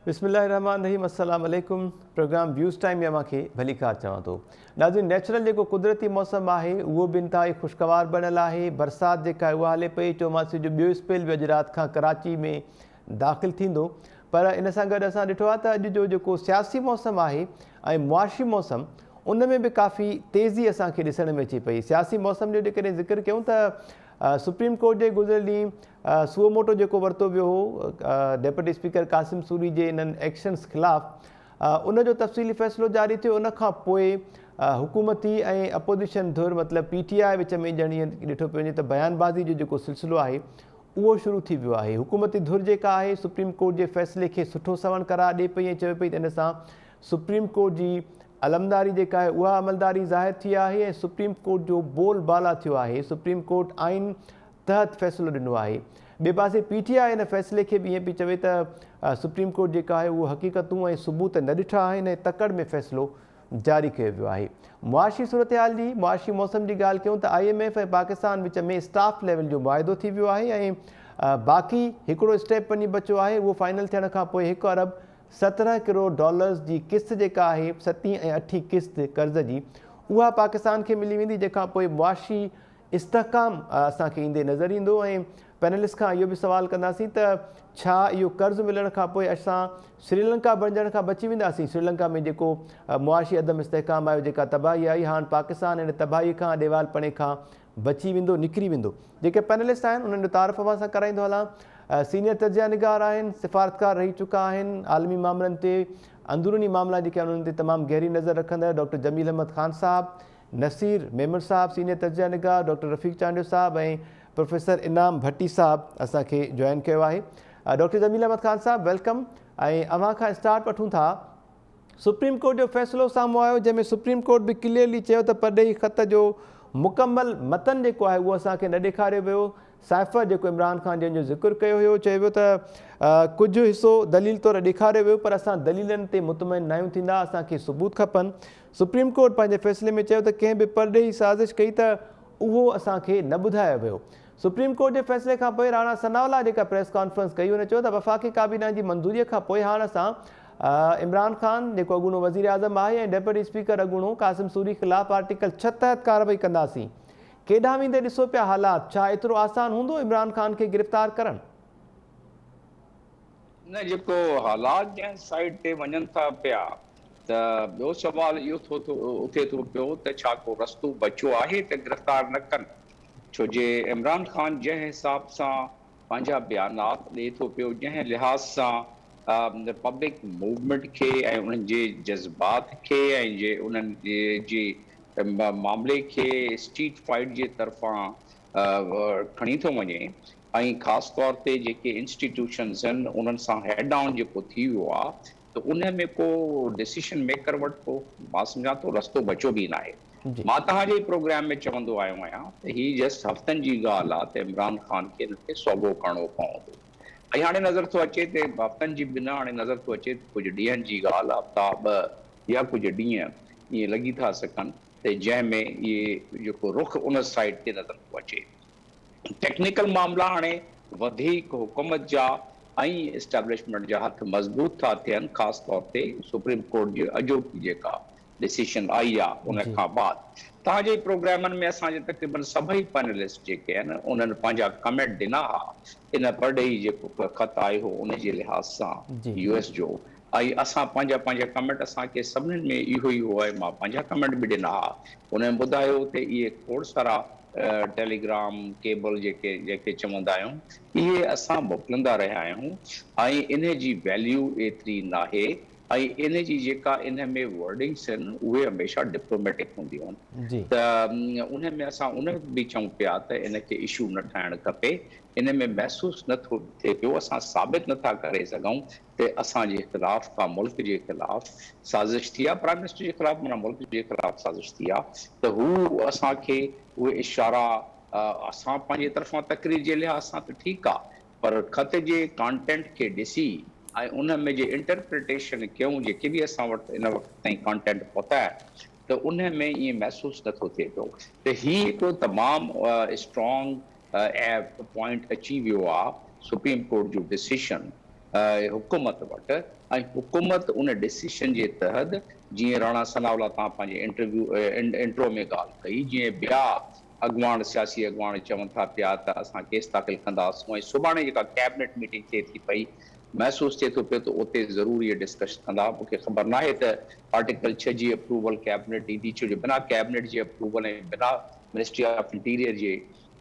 بسم الله الرحمٰن الرحيم السلام عليڪم پروگرام ويوز ٽائيم ۾ اوهان کي ڀليڪار چوان ٿو. ناظرين نيچرل جيڪو قدرتي موسم آهي اهو به انتهائي خوشگوار بڻيل آهي برسات جيڪا آهي اها هلي پئي چوماسي جو ٻيو اسپيل به اڄ رات کان ڪراچي ۾ داخل ٿيندو پر ان سان گڏ اسان ڏٺو آهي ته اڄ جو جيڪو سياسي موسم آهي ۽ معاشي موسم ان ۾ به ڪافي تيزي اسان کي ڏسڻ ۾ اچي پئي سياسي موسم جو جيڪڏهن ذڪر ڪيون ته سپريم ڪورٽ جي گذريل ڏينهن سوئو موٽو جيڪو ورتو ويو هو ڊپٽي اسپيڪر قاسم سوري جي انهن ايڪشنز خلاف ان جو تفصيلي فيصلو جاري ٿيو ان کان پوء حڪومتي ۽ اپوزيشن ڌر مطلب پي ٽي آء وچ ۾ ڄڻ ائين ڏٺو پيو وڃي ته بيان بازي جو جيڪو سلسلو آهي اهو شروع ٿي ويو آهي حڪومتي ڌر جيڪا آهي سپريم ڪورٽ جي فيصلي کي سٺو سوڻ قرار ڏئي پئي ۽ چوي پئي ته ان سان سپريم ڪورٽ جي علمداري جيڪا آهي اها عملداري ظاهر ٿي آهي ۽ سپريم ڪورٽ جو بول بالا ٿيو آهي سپريم ڪورٽ آئين تحت فيصلو ڏنو آهي. ٻئي پاسي پي ٽي آء ان فيصلي کي به ائين پئي چوي ته سپريم ڪورٽ جيڪا آهي اهو حقيقتون ۽ ثبوت نه ڏٺا آهن ۽ تڪڙ ۾ فيصلو جاري ڪيو ويو آهي. معاشي صورتحال جي معاشي موسم جي ڳالهه ڪيون ته I M F ۽ Pakistan which ۾ staff level جو معاهدو ٿي ويو آهي ۽ باقي هڪڙو اسٽيپ وڃي بچيو آهي اهو فائنل ٿيڻ کان پوء هڪ ارب 17 ڪروڙ ڊالرز جي قسط جيڪا آهي ستين ۽ اٺين قسط قرض جي اها پاڪستان کي ملي ويندي جنهن کان پوء معاشي استحڪام اسان کي ايندي نظر ايندو ۽ پينلسٽ کان اهو به سوال ڪنداسين ته ڇا اهو قرض ملڻ کان پوء اسان سريلنڪا بڻجڻ کان بچي وينداسين سريلنڪا ۾ جيڪو معاشي عدم استحڪام آيو جيڪا تباهي آئي هاڻ پاڪستان ان تباهي کان ڏيوالپڻي کان بچي ويندو نڪري ويندو جيڪي پينلسٽ آهن انهن جو تعارف اوهان سان ڪرائيندو هلان سينيئر تجزيه نگار آهن سفارتڪار رهي چڪا آهن عالمي معاملن تي اندروني معاملا جيڪي آهن انهن تي تمام گهري نظر رکندڙ ڊاڪٽر جميل احمد خان صاحب نصير ميمڻ صاحب، سينيئر تجزيه نگار ڊاڪٽر رفيق چانڊيو صاحب ۽ پروفيسر انعام ڀٽي صاحب اسان کي جوائن ڪيو آهي. ڊاڪٽر جميل احمد خان صاحب welcome ۽ اوهان کان اسٽارٽ وٺون ٿا. سپريم ڪورٽ جو فيصلو سامهون آيو جنهن ۾ سپريم ڪورٽ به ڪليئرلي چيو ته پرڏيهي خط جو مڪمل متن جيڪو آهي اهو اسان کي نه ڏيکاريو ويو، سائفر جيڪو عمران خان جنهن جو ذڪر ڪيو هيو چيو ويو ته ڪجهه حصو دليل طور ڏيکاريو ويو پر اسان دليلن تي مطمئن ناهيون ٿيندا اسان کي ثبوت کپن. سپريم ڪورٽ پنهنجي فيصلي ۾ چيو ته ڪنهن به پرڏيهي سازش ڪئي ته اهو اسان کي نه ٻڌايو ويو. سپريم ڪورٽ جي فيصلي کانپوء راڻا ثناء الله جيڪا پريس ڪانفرنس ڪئي هن چيو ته وفاقي ڪابينا جي منظوري کانپوء هاڻ اسان عمران خان جيڪو اڳوڻو وزيراعظم آهي ۽ ڊپٽي اسپيڪر اڳوڻو قاسم سوري خلاف آرٽيڪل ڇهه تحت ڪارروائي ڪنداسين. ڪيڏانهن ويندي ڏسو پيا حالات، ڇا ايترو آسان هوندو عمران خان کي گرفتار ڪرڻ؟ نه جيڪو حالات جنهن سائيڊ تي وڃن ٿا پيا ته ٻيو سوال اهو ٿو ٿو اٿي ٿو پيو ته ڇا ڪو رستو بچيو آهي ته گرفتار نه ڪن ڇو جي عمران خان جنهن حساب سان پنهنجا بيانات ڏئي ٿو پيو جنهن لحاظ سان پبلڪ موومينٽ کي ۽ انهن جي جذبات کي ۽ جي انهن جي معاملي کي اسٽريٽ فائيٽ جي طرفان کڻي ٿو وڃي ۽ خاص طور تي جيڪي انسٽيٽيوشنز آهن انهن سان هيڊ آن جيڪو ٿي ويو آهي ته ان ۾ ڪو ڊسيشن ميڪر وٽ ڪو مان سمجهان ٿو رستو بچيو به ناهي. مان توهان جي ئي پروگرام ۾ چوندو آيو آهيان ته هي جسٽ هفتن جي ڳالهه آهي ته عمران خان کي ان کي سوگهو ڪرڻو پوندو ۽ هاڻي نظر ٿو اچي ته هفتن جي به نه هاڻي نظر ٿو اچي ته ڪجهه ڏينهن جي ڳالهه آهي هفتا ٻه يا ڪجهه ڏينهن ائين لڳي ٿا سگهن ته جنهن ۾ اهي جيڪو رخ ان سائيڊ تي نظر ٿو اچي. ٽيڪنيڪل معاملا هاڻي وڌيڪ حڪومت جا ۽ اسٽيبلشمينٽ جا هٿ مضبوط ٿا ٿين خاص طور تي سپريم ڪورٽ جي اڄوڪي جيڪا ڊسيشن آئي آ ان کان بعد توهان جي پروگرامن ۾ اسان جي تقريبن سڀئي پينلسٽ جيڪي آهن انهن پنهنجا ڪمينٽ ڏنا ها ان پرڏيهي جيڪو خط آيو هو ان جي لحاظ سان يو ايس جو ۽ اسان پنهنجا پنهنجا ڪمينٽ اسان کي سڀنين ۾ اهو ئي هو ۽ مان پنهنجا ڪمينٽ به ڏنا ها انهن ٻڌايو ته اهي کوڙ سارا ٽيليگرام ڪيبل جيڪي جنهن کي چوندا آهيون اهي اسان موڪلندا رهيا آهيون ۽ انهي جي ويليو ايتري ناهي ۽ انهي جي جيڪا انهي ۾ ورڊنگس آهن اهي هميشه ڊپلوميٽڪ هونديون آهن ته انهي ۾ اسان ان وقت به چئون پيا ته ان کي اشو نه ٺاهڻ کپي انهي ۾ محسوس نه ٿو ٿئي پيو اسان ثابت نه ٿا ڪري سگهون ته اسان جي خلاف ڪا ملڪ جي خلاف سازش ٿي آ پرائم منسٽر جي خلاف معنيٰ ملڪ جي خلاف سازش ٿي آ ته هو اسان کي اهي اشارا اسان پنهنجي طرفان تقرير جي لحاظ سان ته ٺيڪ آ پر خط جي ڪانٽينٽ کي ڏسي ۽ ان ۾ جي انٽرپريٽيشن ڪيون جيڪي به اسان وٽ ان وقت تائين ڪانٽينٽ پهتا آهن ته ان ۾ ائين محسوس نه ٿو ٿئي پيو ته هي هڪڙو تمام اسٽرانگ پوائنٽ اچي ويو آ سپريم ڪورٽ جو ڊسيشن حڪومت وٽ ۽ حڪومت ان ڊسيشن جي تحت جيئن راڻا ثناء الله توهان پنهنجي انٽرويو انٽرو ۾ ڳالهه ڪئي جيئن ٻيا اڳواڻ سياسي اڳواڻ چون ٿا پيا ته اسان ڪيس داخل ڪنداسون ۽ سڀاڻي جيڪا ڪيبنيٽ ميٽنگ ٿئي ٿي پئي محسوس ٿئي ٿو پيو ته اتي ضرور اهي ڊسڪش ڪندا مون کي خبر ناهي ته آرٽيڪل ڇهه جي اپروول ڪيبنيٽ ڏيندي ڇو جو بنا ڪيبنيٽ جي اپروول ۽ بنا منسٽري آف انٽيريئر جي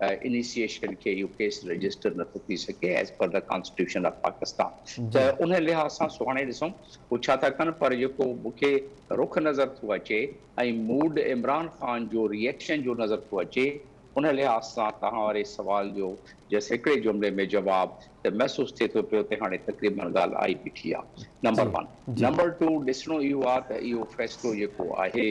انيسيئيشن کي اهو ڪيس رجسٽر نه ٿو ٿي سگهي as per the constitution of Pakistan ته ان لحاظ سان سڀاڻي ڏسون هو ڇا ٿا ڪن پر جيڪو مون کي رخ نظر ٿو اچي ۽ موڊ عمران خان جو ريئيڪشن جو نظر ٿو اچي ان لحاظ سان توهان واري سوال جو جس هڪڙي جملي ۾ جواب ته محسوس ٿئي ٿو پيو ته هاڻي تقريبن ڳالهه آئي بيٺي آ نمبر ون. نمبر ٽو ڏسڻو اهو آ ته اهو فيصلو جيڪو آهي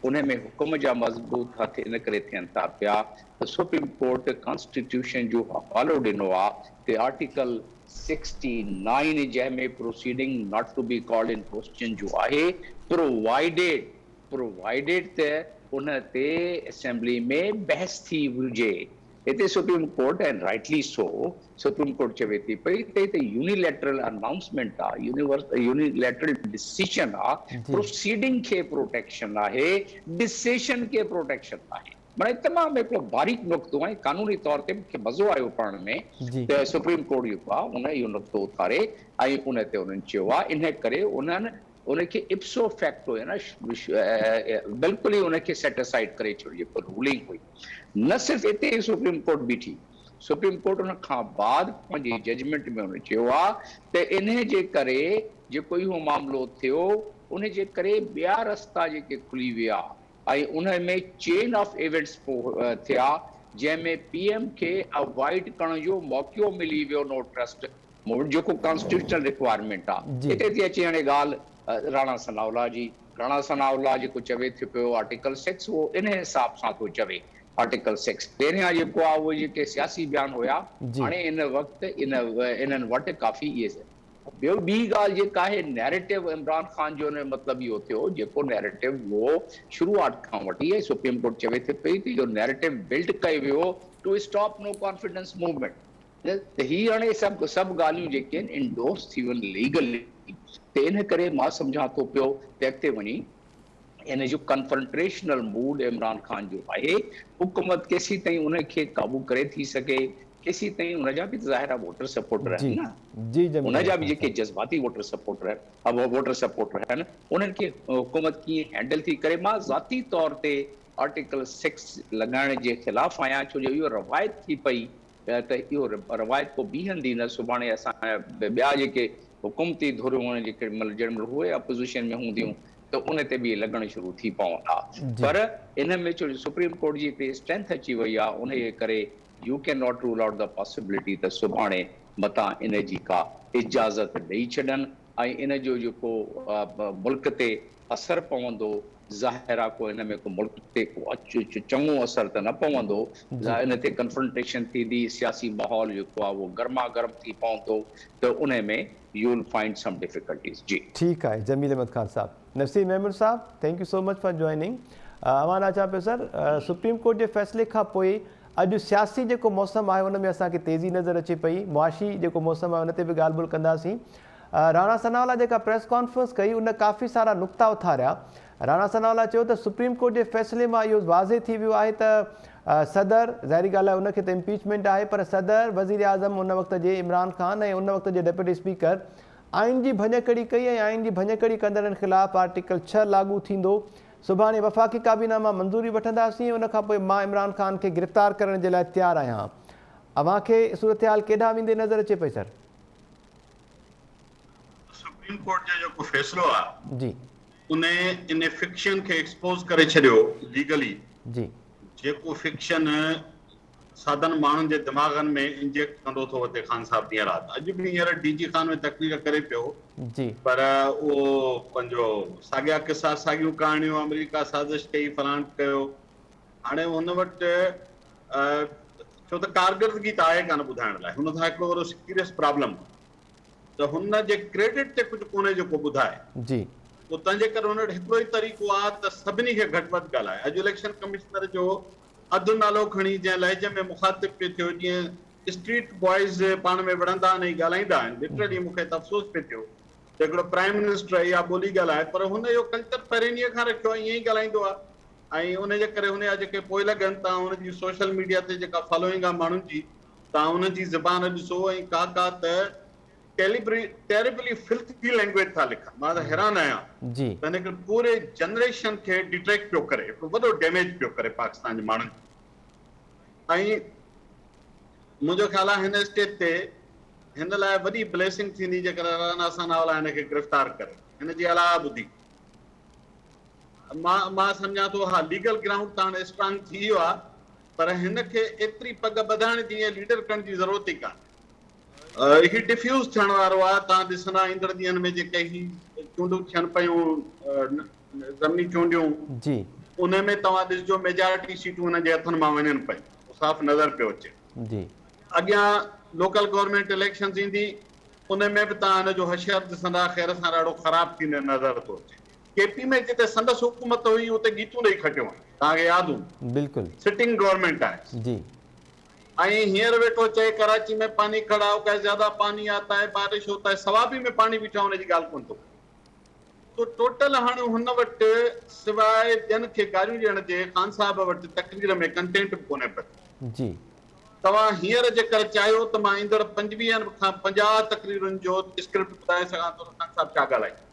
ان ۾ حڪم جا مضبوط هٿ ان ڪري ٿين ٿا پيا ته سپريم ڪورٽ ڪانسٽيٽيوشن جو حوالو ڏنو آ ته آرٽيڪل 69 جنهن ۾ proceeding not to be called in question جو آهي پرووائيڊيڊ پرووائيڊيڊ ته ان تي اسيمبلي ۾ بحث ٿي هجي. هتي supreme court and rightly so supreme court چوي ٿي پئي ته هي ته يونيليٽرل انائونسمينٽ آ، يونيليٽرل ڊسيشن آ، پروسيڊنگ کي پروٽيڪشن آهي، ڊسيشن کي پروٽيڪشن ناهي. معنيٰ هي تمام هڪڙو باريڪ نقطو ۽ قانوني طور تي مون کي مزو آيو پڙهڻ ۾ ته سپريم ڪورٽ جيڪو آ ان اهو نقطو اٿاري ۽ ان تي انهن چيو آ انهي ڪري انهن ان کي اپسو فيڪٽو يعني بلڪل ئي ان کي سيٽ اسائيڊ ڪري ڇڏيو جيڪو رولنگ هئي. نه صرف اتي ئي سپريم ڪورٽ بيٺي، سپريم ڪورٽ ان کان بعد پنهنجي ججمينٽ ۾ ان چيو آ ته انهي جي ڪري جيڪو اهو معاملو ٿيو ان جي ڪري ٻيا رستا جيڪي کلي ويا ۽ ان ۾ چين آف ايونٽس ٿيا جنهن ۾ پي ايم کي اوائڊ ڪرڻ جو موقعو ملي ويو نو ٽرسٽ موومينٽ جيڪو ڪانسٽيٽيوشنل رڪوائرمينٽ آ. هتي ٿي اچي هاڻي ڳالهه راڻا ثناء الله جي. راڻا ثناء الله جيڪو چوي ٿيو پيو آرٽيڪل سڪس اهو انهي حساب سان ٿو چوي آرٽيڪل سڪس پهريان جيڪو آ اهي جيڪي سياسي بيان هيا هاڻي ان وقت ان انهن وٽ ڪافي اهي ٻيو ٻي ڳالهه جيڪا آهي نيريٽو عمران خان جو ان جو مطلب اهو ٿيو جيڪو نيريٽو اهو شروعات کان وٺي ۽ سپريم ڪورٽ چوي ٿي پئي ته اهو نيريٽو بلڊ ڪيو ويو to stop no confidence movement ته هي هاڻي سڀ سڀ ڳالهيون جيڪي آهن انڊورس ٿي ويون ليگلي ته ان ڪري مان سمجهان ٿو پيو ته اڳتي وڃي ان جو ڪنفرنٽريشنل موڊ عمران خان جو آهي حڪومت ڪيسين تائين ان کي قابو ڪري ٿي سگهي ڪيسين تائين ان جا به ته ظاهر آهي ووٽر سپورٽر آهن نه ان جا به جيڪي جذباتي ووٽر سپورٽر آهن ووٽر سپورٽر آهن انهن کي حڪومت ڪيئن هينڊل ٿي ڪري مان ذاتي طور تي آرٽيڪل سڪس لڳائڻ جي خلاف آهيان ڇو جو اهو روايت ٿي پئي ته اهو روايت پوء بيهندي نه، سڀاڻي اسان جا ٻيا جيڪي حڪومتي ڌريون آهن جيڪي مهل جهڙي مهل اهي اپوزيشن ۾ هونديون ته ان تي به لڳڻ شروع ٿي پوندا پر ان ۾ ڇو جو سپريم ڪورٽ جي هڪڙي اسٽرينٿ اچي وئي آهي انهيء جي ڪري you can not rule out the possibility ته سڀاڻي متان ان جي ڪا اجازت ڏئي ڇڏن ۽ ان جو جيڪو ملڪ تي اثر پوندو، ظاهر آ ڪو ان ۾ ڪو ملڪ تي ڪو چڱو اثر ته نه پوندو، ان تي ڪنفرنٽيشن ٿيندي، سياسي ماحول جيڪو آ اهو گرما گرم ٿي پوندو ته انهي ۾ you will find some difficulties. جي. ٺيڪ آهي جميل احمد خان صاحب. نصير ميمڻ صاحب thank you so much for joining اوهان ڏانهن اچان پيو سر سپريم ڪورٽ جي فيصلي کان پوء اڄ سياسي جيڪو موسم آهي ان ۾ اسان کي تيزي نظر اچي پئي معاشي جيڪو موسم آهي ان تي به ڳالهه ٻولهه ڪنداسين راڻا ثناء الله جيڪا پريس ڪانفرنس ڪئي ان ڪافي سارا نقطا اٿاريا. راڻا ثناء الله چيو ته سپريم ڪورٽ جي فيصلي مان اهو واضح ٿي ويو آهي ته صدر، ظاهري ڳالهه آهي ان کي ته امپيچمينٽ آهي پر صدر، وزيراعظم ان وقت جي عمران خان ۽ ان وقت جي ڊپٽي اسپيڪر آئين جي ڀڃڪڙي ڪئي ۽ آئين جي ڀڃڪڙي ڪندڙن خلاف آرٽيڪل ڇهه لاڳو ٿيندو، سڀاڻي وفاقي ڪابينا مان منظوري وٺنداسين ان کانپوء مان عمران خان کي گرفتار ڪرڻ جي لاء تيار آهيان. اوهان کي صورتحال ڪيڏانهن ويندي نظر اچي پئي سر؟ سپريم ڪورٽ جو جيڪو فيصلو آ جي ان ان فڪشن کي ايڪسپوز ڪري ڇڏيو ليگلي جي جيڪو فڪشن سادن ماڻهن جي دماغن ۾ انجيڪٽ ڪندو ٿو وتي خان صاحب ڏينهن رات اڄ به هينئر ڊي جي خان ۾ تقرير ڪري پيو جي پر اهو پنهنجو ساڳيا قصا ساڳيون ڪهاڻيون آمريڪا سازش ڪئي فلاڻ ڪيو هاڻي هن وٽ ڇو ته ڪارڪردگي ته آهي ڪانه ٻڌائڻ لاء هن سان هڪڙو وڏو سيريس پرابلم آهي ته هن جي ڪريڊٽ تي ڪجهه ڪونهي جيڪو ٻڌائي. جي. پوء تنهن جي ڪري هن وٽ هڪڙو ئي طريقو آهي ته سڀني کي گهٽ وڌ ڳالهائي. اڄ اليڪشن ڪمشنر جو اڌ نالو کڻي جنهن لهجي ۾ مخاطب پئي ٿيو جيئن اسٽريٽ بوائز پاڻ ۾ وڙهندا آهن ۽ ڳالهائيندا آهن لٽرلي مون کي ته افسوس پئي ٿيو. ته هڪڙو پرائيم منسٽر آهي اها ٻولي ڳالهائي پر هن اهو ڪلچر پهرين ڏينهن کان رکيو آهي ائين ئي ڳالهائيندو آهي ۽ ان جي ڪري هن جا جيڪي پوئلڳ آهن تان هن جي سوشل ميڊيا تي جيڪا فالوئنگ آهي ماڻهن جي تان انهن جي زبان ڏسو ۽ ڪا ڪا ته ٽيليبري ٽيريبلي فلٿي لينگويج ٿا لکن مان ته حيران آهيان جي. ته هن هڪڙي پوري جنريشن کي ڊٽريڪٽ پيو ڪري هڪڙو وڏو ڊيميج پيو ڪري پاڪستان جي ماڻهن جو ۽ منهنجو خيال آهي هن اسٽيج تي هن لاء وڏي بليسنگ ٿيندي جيڪڏهن رانا ثناء الله هن کي گرفتار ڪري هن جي الاء ٻڌي مان مان سمجهان ٿو ها ليگل گرائونڊ ته هاڻي اسٽرانگ ٿي ويو آهي پر هن کي ايتري پڳ ٻڌائڻ جي ۽ ليڊر ڪرڻ جي ضرورت ئي ڪانهي. هي ڊفيوز ٿيڻ وارو آهي توهان ڏسندا ايندڙ ڏينهن ۾ جيڪي هي چونڊون ٿين پيون ضمني چونڊيون جي. ان ۾ توهان ڏسجو ميجارٽي سيٽون هنن جي هٿن مان وڃن پيون اهو صاف نظر پيو اچي. جي. اڳيان لوڪل گورنمينٽ اليڪشنز ايندي ان ۾ به توهان هن جو حشر ڏسندا خير سان ڏاڍو خراب ٿيندي نظر ٿو اچي. ڪي پي ۾ جتي سندس حڪومت هئي اتي ڳيتون ڏئي کٽيو آهن توهان کي ياد هوندو. بلڪل. سٽنگ گورنمينٽ آهي. جي. ۽ هينئر ويٺو چئي ڪراچي ۾ پاني کڙا هو ڪا زياده پاني آتا هي بارش هوتا هي صوابي ۾ پاڻي بيٺو آهي ان جي ڳالهه ڪونه ٿو ڪري سو ٽوٽل هاڻي هن وٽ سواء ٻين کي گاريون ڏيڻ جي خان صاحب وٽ تقرير ۾ ڪنٽينٽ به ڪونهي بچيو. جي. توهان هينئر جيڪر چاهيو ته مان ايندڙ 25 کان 50 تقريرن جو اسڪرپٽ ٻڌائي سگهان ٿو ته خان صاحب ڇا ڳالهائيندو.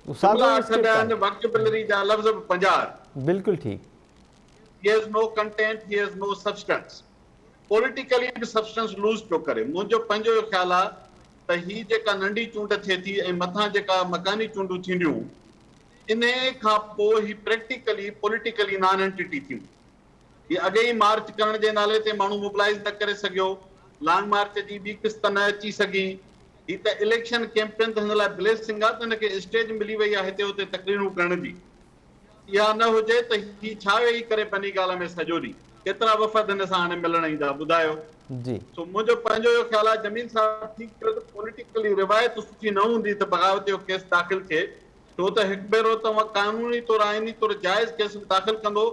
جملا جملا اٺ ڏهه آهن، وڪيبلري جا لفظ به 50 آهن. بلڪل ٺيڪ. He has no content, he has no substance. Politically به سبسٽنس لوز پيو ڪري. منهنجو پنهنجو اهو خيال آهي ته هي جيڪا ننڍي چونڊ ٿئي ٿي ۽ مٿان جيڪا مڪاني چونڊون ٿينديون انهي کان پوء هي پريڪٽيڪلي پوليٽيڪلي نان انٽيٽي ٿيندي. هي اڳي ئي مارچ ڪرڻ جي نالي تي ماڻهو موبلائيز نه ڪري سگهيو، لانگ مارچ جي ٻي قسط نه اچي سگهي. هي ته اليڪشن ڪيمپين ته هن لاء بليسنگ آهي ته هن کي اسٽيج ملي وئي آهي هتي هتي تقريرون ڪرڻ جي. اها نه هجي ته هي ڇا ويهي ڪري بني گالا ۾ سڄو ڏينهن؟ ڪيترا وفد هن سان هاڻي ملڻ ايندا ٻڌايو؟ جي. سو منهنجو پنهنجو اهو خيال آهي جميل صاحب ٺيڪ چيو ته پوليٽيڪلي روايت سٺي نه هوندي ته بغاوت جو ڪيس داخل ٿئي ڇو ته هڪ ڀيرو توهان قانوني طور آئيني طور جائز ڪيس به داخل ڪندو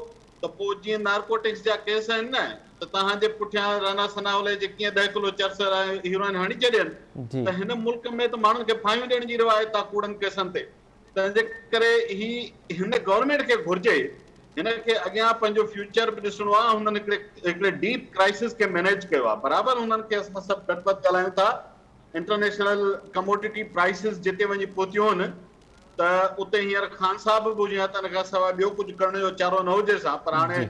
ته پوء جيئن نارڪوٽڪس جا ڪيس آهن نه ته توهان جي پٺيان رانا ثناء الله جي ڪيئن ڏهه ڪلو چرس ۽ هيروئن هڻي ڇڏين جي. ته هن ملڪ ۾ ته ماڻهن کي ڦاهيون ڏيڻ جي روايت آهي ڪوڙن ڪيسن تي. تنهن جي ڪري هي هن گورنمينٽ کي گهرجي هن کي اڳيان پنهنجو فيوچر به ڏسڻو آهي هنن هڪڙي هڪڙي ڊيپ ڪرائسس کي مينيج ڪيو آهي برابر هنن کي اسان سڀ گهٽ وڌ ڳالهايون ٿا انٽرنيشنل ڪموڊٽي پرائسز جتي وڃي پهتيون آهن ته اتي هينئر خان صاحب به هجي ها ته ان کان سواء ٻيو ڪجهه ڪرڻ جو چارو نه هجيس ها پر هاڻي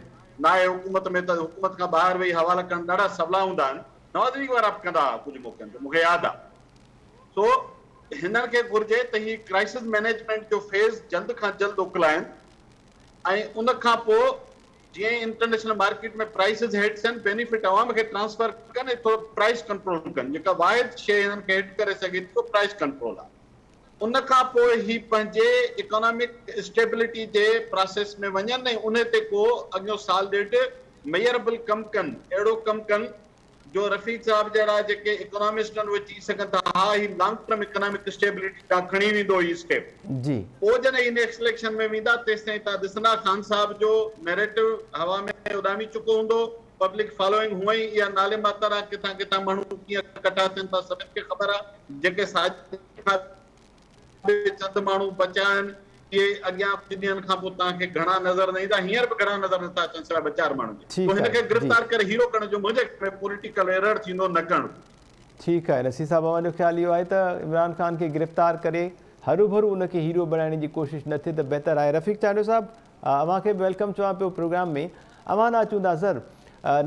ناهي حڪومت ۾ ته حڪومت کان ٻاهر ويهي حوالا ڪرڻ ڏاڍا سولا هوندا آهن نواز ليگ وارا به ڪندا هئا ڪجهه موقعن تي مون کي ياد آهي سو هنن کي گهرجي ته هي ڪرائسس مئنيجمينٽ جو فيز جلد کان جلد اڪلائن ۽ ان کان پوء جيئن ئي انٽرنيشنل مارڪيٽ ۾ پرائسز هيٺ ٿين بينيفٽ عوام کي ٽرانسفر ڪن ۽ ٿورو پرائس ڪنٽرول ڪن جيڪا واحد شيء هنن کي هٽ ڪري سگهي ٿي اهو پرائس ڪنٽرول آهي ان کان پوء هي پنهنجي اڪانامڪ اسٽيبلٽي جي پراسيس ۾ وڃن ۽ انهي تي ڪو اڳيون سال ڏيڍ ميئربل ڪم ڪن اهڙو ڪم ڪن جو رفيق صاحب جهڙا جيڪي اڪانامسٽ آهن اهي چئي سگهن ٿا ها هي لانگ ٽرم اڪانامڪ اسٽيبلٽي ڏانهن کڻي ويندو هي اسٽيپ. جي. پوء جڏهن هي نيڪسٽ اليڪشن ۾ ويندا تيستائين توهان ڏسندا خان صاحب جو نيريٽو هوا ۾ اڏامي چڪو هوندو، پبلڪ فالوئنگ هونئن ئي اها نالي ماتر آهي ڪٿان ڪٿان ماڻهو ڪيئن ڪٺا ٿين ٿا سڀن کي خبر آهي جيڪي ساڄي کاٻي به چند ماڻهو بچيا آهن، اهي اڳيان ڪجهه ڏينهن کان پوء توهان کي گهڻا نظر نه ايندا، هينئر به گهڻا نظر نٿا اچن سواء ٻه چار ماڻهن جي. ٺيڪ پوء هن آهي کي جي. گرفتار ڪري هيرو ڪرڻ جو منهنجي خيال ۾ پوليٽيڪل ايرر ٿيندو نه ڪرڻ گهرجي. ٺيڪ آهي نصير صاحب اوهان جو خيال اهو آهي ته عمران خان کي گرفتار ڪري هروڀرو ان کي هيرو بڻائڻ جي ڪوشش نه ٿئي ته بهتر آهي. رفيق چانڊيو صاحب اوهان کي به welcome چوان پيو پروگرام ۾ اوهان ڏانهن اچون ٿا سر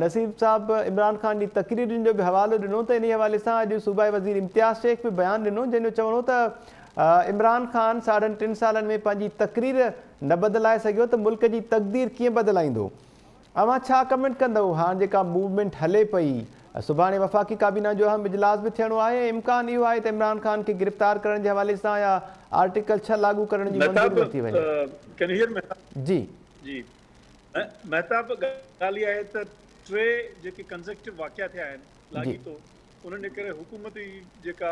نصير صاحب عمران خان جي تقريرن جو به حوالو ڏنو ته انهي حوالي سان اڄ صوبائي وزير امتياز شيخ به بيان ڏنو جنهن جو چوڻ هو ته عمران خان ساڍن ٽن سالن ۾ پنهنجي تقرير نه بدلائي سگهيو ته ملڪ جي تقدير ڪيئن بدلائيندو اوهان ڇا ڪمينٽ ڪندؤ هاڻ جيڪا موومينٽ هلي پئي سڀاڻي وفاقي ڪابينا جو اهم اجلاس به ٿيڻو آهي ۽ امڪان اهو آهي ته عمران خان کي گرفتار ڪرڻ جي حوالي سان يا آرٽيڪل ڇهه لاڳو ڪرڻ جي منظوري ورتي وڃي. Can you hear Mehtab? جي. جي مهتاب ڳالهه اها آهي ته ٽي جيڪي ڪنزيڪٽو واقعا ٿيا آهن لاڳيتو انهن جي ڪري حڪومت جي جيڪا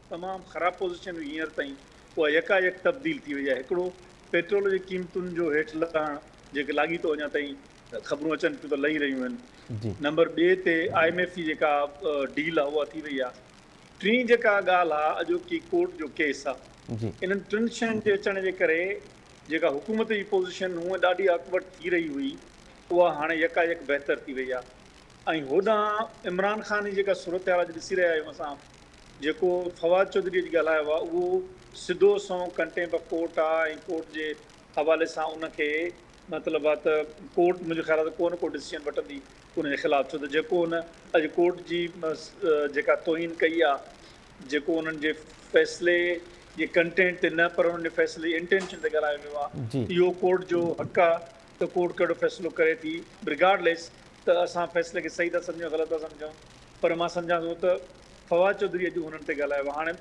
تمام خراب پوزيشن هئي هينئر تائين اها يڪا يڪ تبديل ٿي وئي آهي هڪڙو پيٽرول جي قيمتن جو هيٺ لهڻ جيڪي لاڳيتو اڃا تائين خبرون اچن پيون ته لهي رهيون آهن نمبر ٻئي تي I M F جي جيڪا ڊيل آهي اها ٿي وئي آهي ٽين جيڪا ڳالهه آهي اڄوڪي ڪورٽ جو ڪيس آهي. انهن ٽن شين جي اچڻ جي ڪري جيڪا حڪومت جي پوزيشن هونء ڏاڍي آڪورڊ ٿي رهي هئي اها هاڻي يڪايڪ بهتر ٿي وئي آهي ۽ هوڏانهن عمران خان جي جيڪا صورتحال اڄ ڏسي رهيا آهيون اسان جيڪو فواد چوڌري اڄ ڳالهايو آهي اهو سڌو سنئون ڪنٽيمپ آف ڪورٽ آهي ۽ ڪورٽ جي حوالي سان ان کي مطلب آهي ته ڪورٽ منهنجو خيال آهي ته ڪو نه ڪو ڊسيزن وٺندي ان جي خلاف ڇو ته جيڪو هن اڄ ڪورٽ جي جيڪا توهين ڪئي آهي جيڪو انهن جي فيصلي جي ڪنٽينٽ تي نه پر انهن جي فيصلي جي انٽينشن تي ڳالهايو ويو آهي اهو ڪورٽ جو حق آهي ته ڪورٽ ڪهڙو فيصلو ڪري ٿي رگارڊليس ته اسان فيصلي کي صحيح ٿا سمجهون غلط ٿا سمجهون پر مان سمجهان ٿو ته فواد چوڌري اڄ انهن تي ڳالهايو آهي هاڻي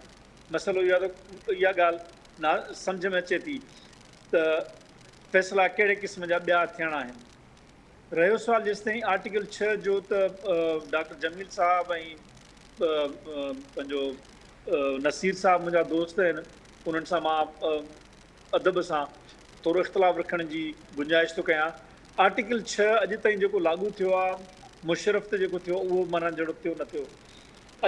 مسئلو اهو آهي ته اها ڳالهه نه سمجهه ۾ اچي ٿي ته فيصلا ڪهڙي قسم جا ٻيا ٿيڻا آهن. رهيو سوال جيستائين آرٽيڪل ڇهه جو ته ڊاڪٽر جميل صاحب ۽ پنهنجو نصير صاحب منهنجا دوست آهن انهن سان مان ادب سان ٿورو اختلاف رکڻ جي گنجائش ٿو ڪيان. آرٽيڪل ڇهه اڄ تائين جيڪو لاڳو ٿيو آهي مشرف تي جيڪو ٿيو اهو معنيٰ جهڙو ٿيو نه ٿيو.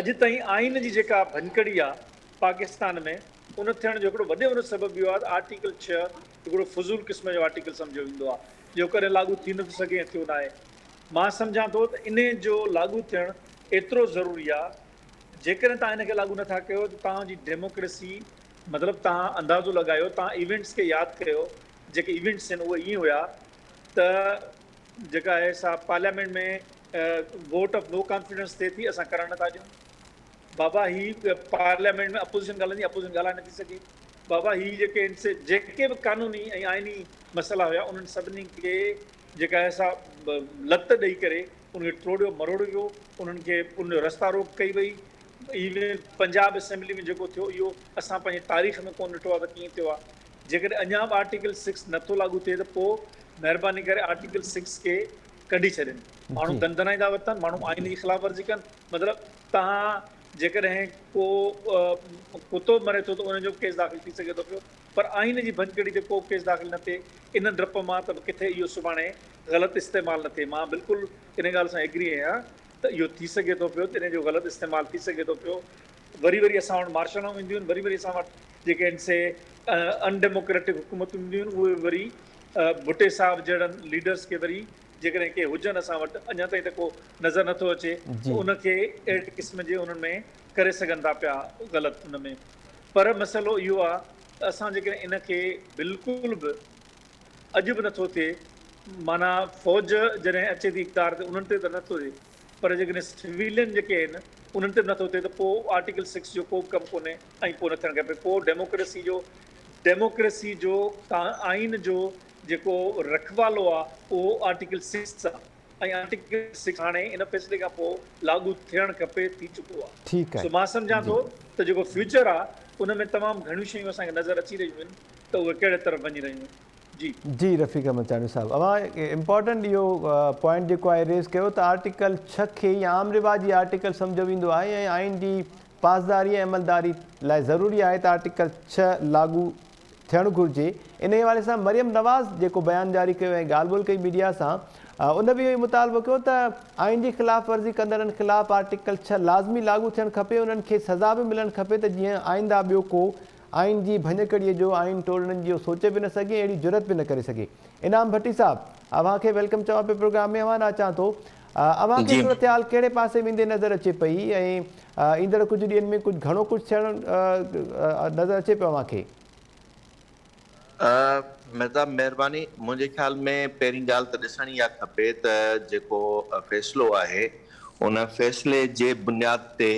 اڄ تائين آئين جي جيڪا ڀڃڪڙي آهي پاڪستان ۾ ان ٿيڻ جو هڪڙو وڏي وڏو سبب اهو آهي ته آرٽيڪل ڇهه هڪڙو فضول قسم جو آرٽيڪل سمجهيو ويندو آهي جيڪو ڪڏهن لاڳو ٿي نٿو سگهي ۽ ٿيو ناهي. مان سمجهان ٿو ته انهي جو لاڳو ٿيڻ ايترو ضروري آهي جيڪڏهن توهان ان کي لاڳو نٿا ڪيو ته توهان جي ڊيموڪريسي مطلب توهان اندازو لڳايو توهان ايونٽس کي ياد ڪيو جيڪي ايونٽس آهن اهي ائين هيا ته جيڪا آهي سا parliament ۾ vote of no confidence ٿئي ٿي اسان ڪرڻ نٿا ڏيون. بابا هي پارليامينٽ ۾ اپوزيشن ڳالهائيندي اپوزيشن ڳالهائي نٿي سگهي بابا هي جيڪي آهن سي جيڪي به قانوني ۽ آئيني مسئلا هيا انهن سڀني کي جيڪا آهي سا لت ڏئي ڪري ان کي ٽوڙيو مروڙيو ويو انهن کي ان جو رستا روڪ ڪئي وئي ايون پنجاب اسيمبلي ۾ جيڪو ٿيو اهو اسان پنهنجي تاريخ ۾ ڪونه ڏٺو آهي ته ڪيئن ٿيو آهي جيڪڏهن اڃا به آرٽيڪل سڪس نٿو لاڳو ٿئي ته پوء مهرباني ڪري آرٽيڪل سڪس کي ڪڍي ڇڏين ماڻهو دندنائيندا وتن ماڻهو آئين جي خلاف ورزي ڪن مطلب توهان جيڪڏهن ڪو ڪتو مري ٿو ته ان جو به ڪيس داخل ٿي سگهي ٿو پيو پر آئين جي ڀڃڪڙي تي ڪو به ڪيس داخل نه ٿئي ان ڊپ مان ته ڪٿي اهو سڀاڻي غلط استعمال نه ٿئي مان بلڪل ان ڳالهه سان ايگري آهيان ته اهو ٿي سگهي ٿو پيو ته ان جو غلط استعمال ٿي سگهي ٿو پيو وري وري اسان وٽ مارشلائون اينديون آهن وري وري اسان وٽ جيڪي آهن سي ان ڊيموڪريٽڪ حڪومتون اينديون آهن اهي وري ڀٽي صاحب جهڙن ليڊرس کي وري جيڪڏهن ڪي هجن اسان وٽ اڃا تائين ته ڪو نظر نٿو اچي ته ان کي اهڙي قسم جي انهن ۾ ڪري سگهن ٿا پيا غلط ان ۾ پر مسئلو اهو آ ته اسان جيڪڏهن ان کي بلڪل به اڄ به نٿو ٿئي معنيٰ فوج جڏهن اچي ٿي اقتدار تي انهن تي ته نٿو ٿئي پر جيڪڏهن سويلين جيڪي آهن انهن تي به نٿو ٿئي ته پوء آرٽيڪل سڪس جو ڪو به ڪم ڪونهي ۽ پوء نه ٿيڻ کپي پوء ڊيموڪريسي جو ڊيموڪريسي جو آئين جو جيڪو رکوالو آ اهو آرٽيڪل سڪس آ ۽ آرٽيڪل سڪس هاڻي ان فيصلي کان پوء لاڳو ٿيڻ کپي ٿي چڪو آ ٺيڪ سو آهي مان سمجهان جي. ٿو ته جيڪو فيوچر آ ان ۾ تمام گهڻيون شيون اسان کي نظر اچي رهيون آهن ته اهي ڪهڙي طرف وڃي رهيون آهن جي. جي رفيق احمد چانڊيو صاحب اوهان امپارٽنٽ اهو پوائنٽ جيڪو آهي ريز ڪيو ته آرٽيڪل ڇهه کي يا عام رواجي آرٽيڪل سمجهيو ويندو آهي ۽ آئين جي پاسداري ۽ عملداري لاء ضروري آهي ته آرٽيڪل ڇهه لاڳو ٿيڻ گهرجي. انهيء حوالي سان مريم نواز جيڪو بيان جاري ڪيو ۽ ڳالهه ٻولهه ڪئي ميڊيا سان ان به اهو ئي مطالبو ڪيو ته آئين جي خلاف ورزي ڪندڙن خلاف آرٽيڪل ڇهه لازمي لاڳو ٿيڻ کپي انهن کي سزا به ملڻ کپي ته جيئن آئنده ٻيو ڪو آئين جي ڀڃڪڙي جو آئين ٽوڙڻ جو سوچي به نه سگهي ۽ اهڙي جرئت به نه ڪري سگهي. انعام ڀٽي صاحب اوهان کي welcome چوان پيو پروگرام ۾ اوهان ڏانهن اچان ٿو اوهان کي جي. صورتحال ڪهڙي پاسي ويندي نظر اچي پئي ۽ ايندڙ ڪجهه ڏينهن ۾ ڪجهه گهڻو ڪجهه ٿيڻ نظر اچي پيو اوهان کي؟ مهتاب مهرباني منهنجي خيال ۾ پهرين ڳالهه ته ڏسڻ اها کپي ته جيڪو فيصلو آهي ان فيصلي جي بنياد تي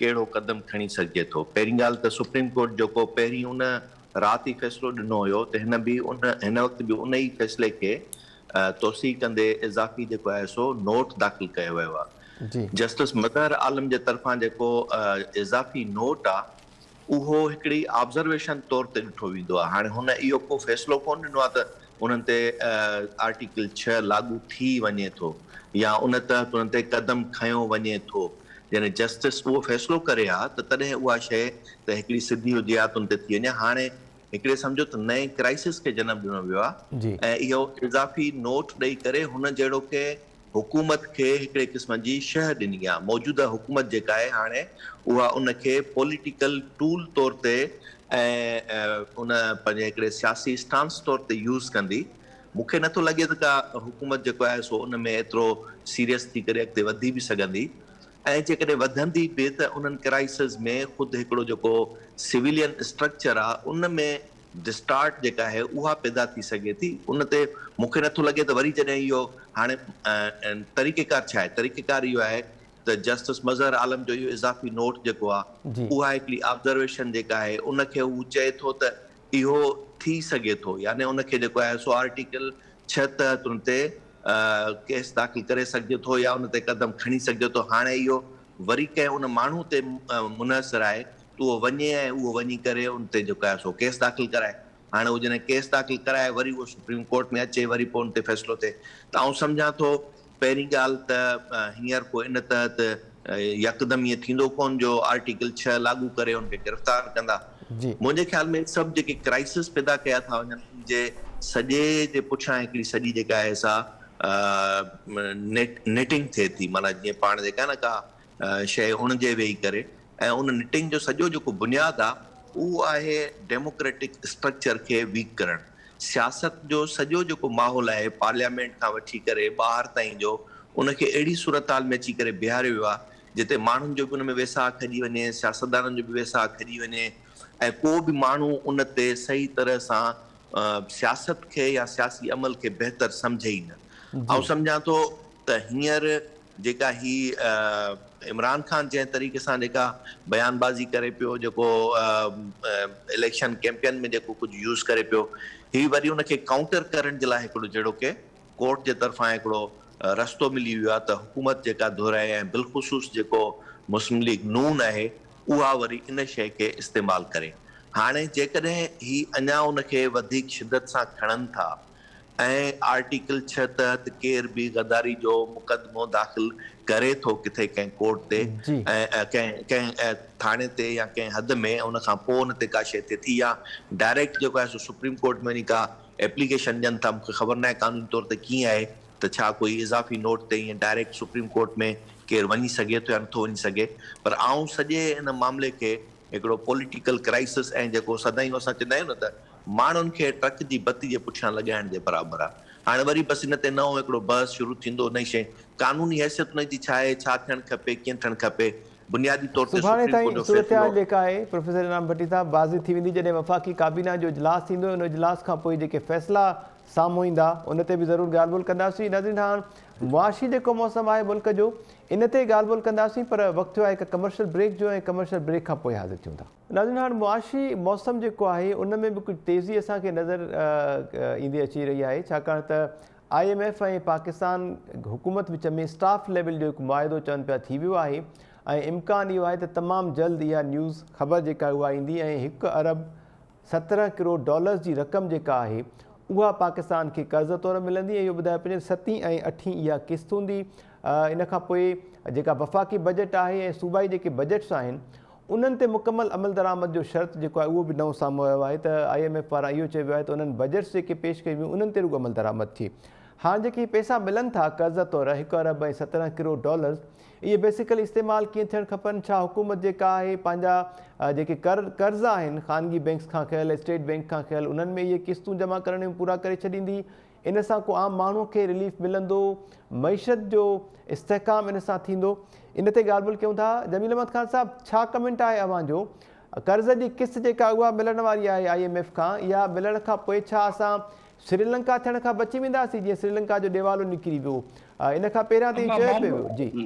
ڪهڙو قدم کڻي سگهجي ٿو پهرين ڳالهه ته سپريم ڪورٽ جيڪو پهرين ان رات ئي فيصلو ڏنو هيو ته هن به ان هن وقت به ان ئي فيصلي کي توسيع ڪندي اضافي جيڪو آهي سو نوٽ داخل ڪيو ويو آهي. جسٽس مظهر عالم جي طرفان جيڪو اضافي نوٽ آهي اهو هڪڙي آبزرويشن طور تي ڏٺو ويندو آهي. هاڻي هن اهو ڪو فيصلو ڪونه ڏنو آهي ته انهن تي آرٽيڪل ڇهه لاڳو ٿي وڃي ٿو يا ان تحت انهن تي قدم کنيو وڃي ٿو. جڏهن جسٽس اهو فيصلو ڪري ها ته تڏهن اها شيء ته هڪڙي سڌي هجي ها ته ان تي ٿي وڃي ها. هاڻي هڪڙي سمجهو ته نئين ڪرائسس کي جنم ڏنو ويو آهي ۽ اهو اضافي نوٽ ڏئي ڪري هن جهڙوڪ حڪومت کي هڪڙي قسم جي شهه ڏني آ. موجوده حڪومت جيڪا آهي هاڻي اها ان کي پوليٽيڪل ٽول طور تي ۽ ان پنهنجي هڪڙي سياسي اسٽانس طور تي يوز ڪندي. مون کي نٿو لڳي ته ڪا حڪومت جيڪو آهي سو ان ۾ ايترو سيريس ٿي ڪري اڳتي وڌي به سگهندي ۽ جيڪڏهن وڌندي به ته انهن ڪرائسز ۾ خود هڪڙو جيڪو سويلين اسٽرڪچر آ ان ۾ ڊسٽارٽ جيڪا آهي اها پيدا ٿي سگهي ٿي ان تي مون کي نٿو لڳي ته وري جڏهن اهو هاڻي طريقيڪار ڇا آهي طريقيڪار اهو آهي ته جسٽس مظهر عالم جو اهو اضافي نوٽ جيڪو آهي اها هڪڙي آبزرويشن جيڪا آهي ان کي هو چئي ٿو ته اهو ٿي سگهي ٿو يعني ان کي جيڪو آهي سو آرٽيڪل 6 تحت ان تي ڪيس داخل ڪري سگهجي ٿو يا ان تي قدم کڻي سگهجي ٿو هاڻي اهو وري ڪنهن ان ماڻهو تي منحصر آهي ته اهو وڃي ۽ اهو وڃي ڪري ان تي جيڪو آهي سو ڪيس داخل ڪرائي. هاڻي اهو جڏهن ڪيس داخل ڪرائي وري اهو سپريم ڪورٽ ۾ اچي وري پوء ان تي فيصلو ٿئي ته آئون سمجهان ٿو پهرين ڳالهه ته هينئر ڪو ان تحت يڪدم ائين ٿيندو ڪونه جو آرٽيڪل 6 لاڳو ڪري ان کي گرفتار ڪندا. منهنجي خيال ۾ سڀ جيڪي ڪرائسس پيدا ڪيا ٿا وڃن ان جي سڄي جي پٺيان هڪڙي سڄي جيڪا آهي سا نيٽنگ ٿئي ٿي معنيٰ جيئن پاڻ جيڪا نه ڪا شيء اڻجي ويهي ڪري ۽ ان نٽنگ جو سڄو جيڪو بنياد آ اهو آهي ڊيموڪريٽڪ اسٽرڪچر کي ويڪ ڪرڻ. سياست جو سڄو جيڪو ماحول آهي پارليامينٽ کان وٺي ڪري ٻاهر تائين جو ان کي اهڙي صورتحال ۾ اچي ڪري بيهاريو ويو آ جتي ماڻهن جو به ان ۾ ويساهه کڄي وڃي، سياستدانن جو به ويساهه کڄي وڃي ۽ ڪو به ماڻهو ان تي صحيح طرح سان سياست کي يا سياسي عمل کي بهتر سمجهي ئي نه. آئون سمجهان ٿو ته هينئر جيڪا هي عمران خان جنهن طريقي سان جيڪا بيان بازي ڪري پيو جيڪو اليڪشن ڪيمپين ۾ جيڪو ڪجهه يوز ڪري پيو هي وري ان کي ڪائونٽر ڪرڻ جي لاء هڪڙو جهڙو ڪي ڪورٽ جي طرفان هڪڙو رستو ملي ويو آهي ته حڪومت جيڪا ڌر آهي ۽ بالخصوص جيڪو مسلم ليگ نون آهي اها وري ان شيء کي استعمال ڪري هاڻي جيڪڏهن هي اڃا ان کي وڌيڪ شدت سان کڻن ٿا ۽ آرٽيڪل 6 تحت ڪير به غداري جو مقدمو داخل ڪري ٿو ڪٿي ڪنهن ڪورٽ تي ۽ ڪنهن ڪنهن ٿاڻي تي يا ڪنهن حد ۾ ان کان پوء ان تي ڪا شيء ٿئي ٿي يا ڊائريڪٽ جيڪو آهي سو سپريم ڪورٽ ۾ وڃي ڪا ايپليڪيشن ڏين ٿا مونکي خبر ناهي قانوني طور تي ڪيئن آهي ته ڇا ڪوئي اضافي نوٽ تي ائين ڊائريڪٽ سپريم ڪورٽ ۾ ڪير وڃي سگهي ٿو يا نٿو وڃي سگهي پر آئون سڄي ان معاملي کي هڪڙو پوليٽيڪل ڪرائسس ۽ جيڪو سدائين اسان چوندا آهيون نه ته ماڻهن کي ٽرڪ جي بتي جي پٺيان لڳائڻ جي برابر آهي. هاڻي وري بس ان تي نئون هڪڙو بحث شروع ٿيندو نئين شيء قانوني حيثيت ان جي ڇا آهي ڇا ٿيڻ کپي ڪيئن ٿيڻ کپي بنيادي طور تي سڀاڻي سپريم تائين ڪورٽ جو صورتحال فيصلو جيڪا آهي پروفيسر انعام ڀٽي صاحب واضح ٿي ويندي جڏهن وفاقي ڪابينا جو اجلاس ٿيندو ان اجلاس کان پوء جيڪي فيصلا سامهون ايندا ان تي به ضرور ڳالهه ٻولهه ڪنداسين ناظرين هاڻ معاشي جيڪو موسم آهي ملڪ جو ان تي ڳالهه ٻولهه ڪنداسين پر وقت ٿيو آهي هڪ ڪمرشل بريڪ جو ۽ ڪمرشل بريڪ کان پوء حاضر ٿيون ٿا. ناظرين هاڻ معاشي موسم جيڪو آهي ان ۾ به ڪجهه تيزي اسان کي نظر ايندي اچي رهي آهي ڇاڪاڻ ته I M F ۽ Pakistan حڪومت وچ ۾ اسٽاف ليول جو هڪ معاهدو چون پيا ٿي ويو آهي ۽ امڪان اهو آهي ته تمام جلد اها نيوز خبر جيڪا اها ايندي ۽ هڪ ارب 17 ڪروڙ ڊالرز جي رقم جيڪا آهي اها پاڪستان کي قرض طور ملندي ۽ اهو ٻڌايو پيو وڃي ته ستين ۽ اٺين اها قسط هوندي ان کان پوء جيڪا وفاقي بجيٽ آهي ۽ صوبائي جيڪي بجيٽس آهن انهن تي مڪمل عملدرآمد جو شرط جيڪو آهي اهو به نئون سامهون آيو آهي ته I M F پاران اهو چيو ويو آهي ته انهن بجيٽس جيڪي پيش ڪيون ويون انهن تي رڳو عملدرآمد ٿئي هاڻ جيڪي پئسا ملن ٿا قرض طور هڪ ارب ۽ 17 ڪروڙ ڊالرز اهي بيسيڪلي استعمال ڪيئن ٿيڻ کپن، ڇا حڪومت جيڪا آهي پنهنجا جيڪي قرض آهن خانگي بينڪس کان کنيل اسٽيٽ بينڪ کان کنيل انهن ۾ اهي قسطون جمع ڪرڻ ۾ پورا ڪري ڇڏيندي، ان سان ڪو عام ماڻهو کي رليف ملندو، معيشت جو استحڪام ان سان ٿيندو، ان تي ڳالهه ٻولهه ڪيون ٿا. جميل احمد خان صاحب ڇا ڪمينٽ آهي اوهان جو قرض جي قسط جيڪا اها ملڻ واري آهي I M F کان اها ملڻ کان پوء ڇا اسان سريلنڪا ٿيڻ کان بچي وينداسين جيئن سريلنڪا جو ڏيوالو نڪري ويو ان کان پهريان ته ائين چيو پئي ويو جي.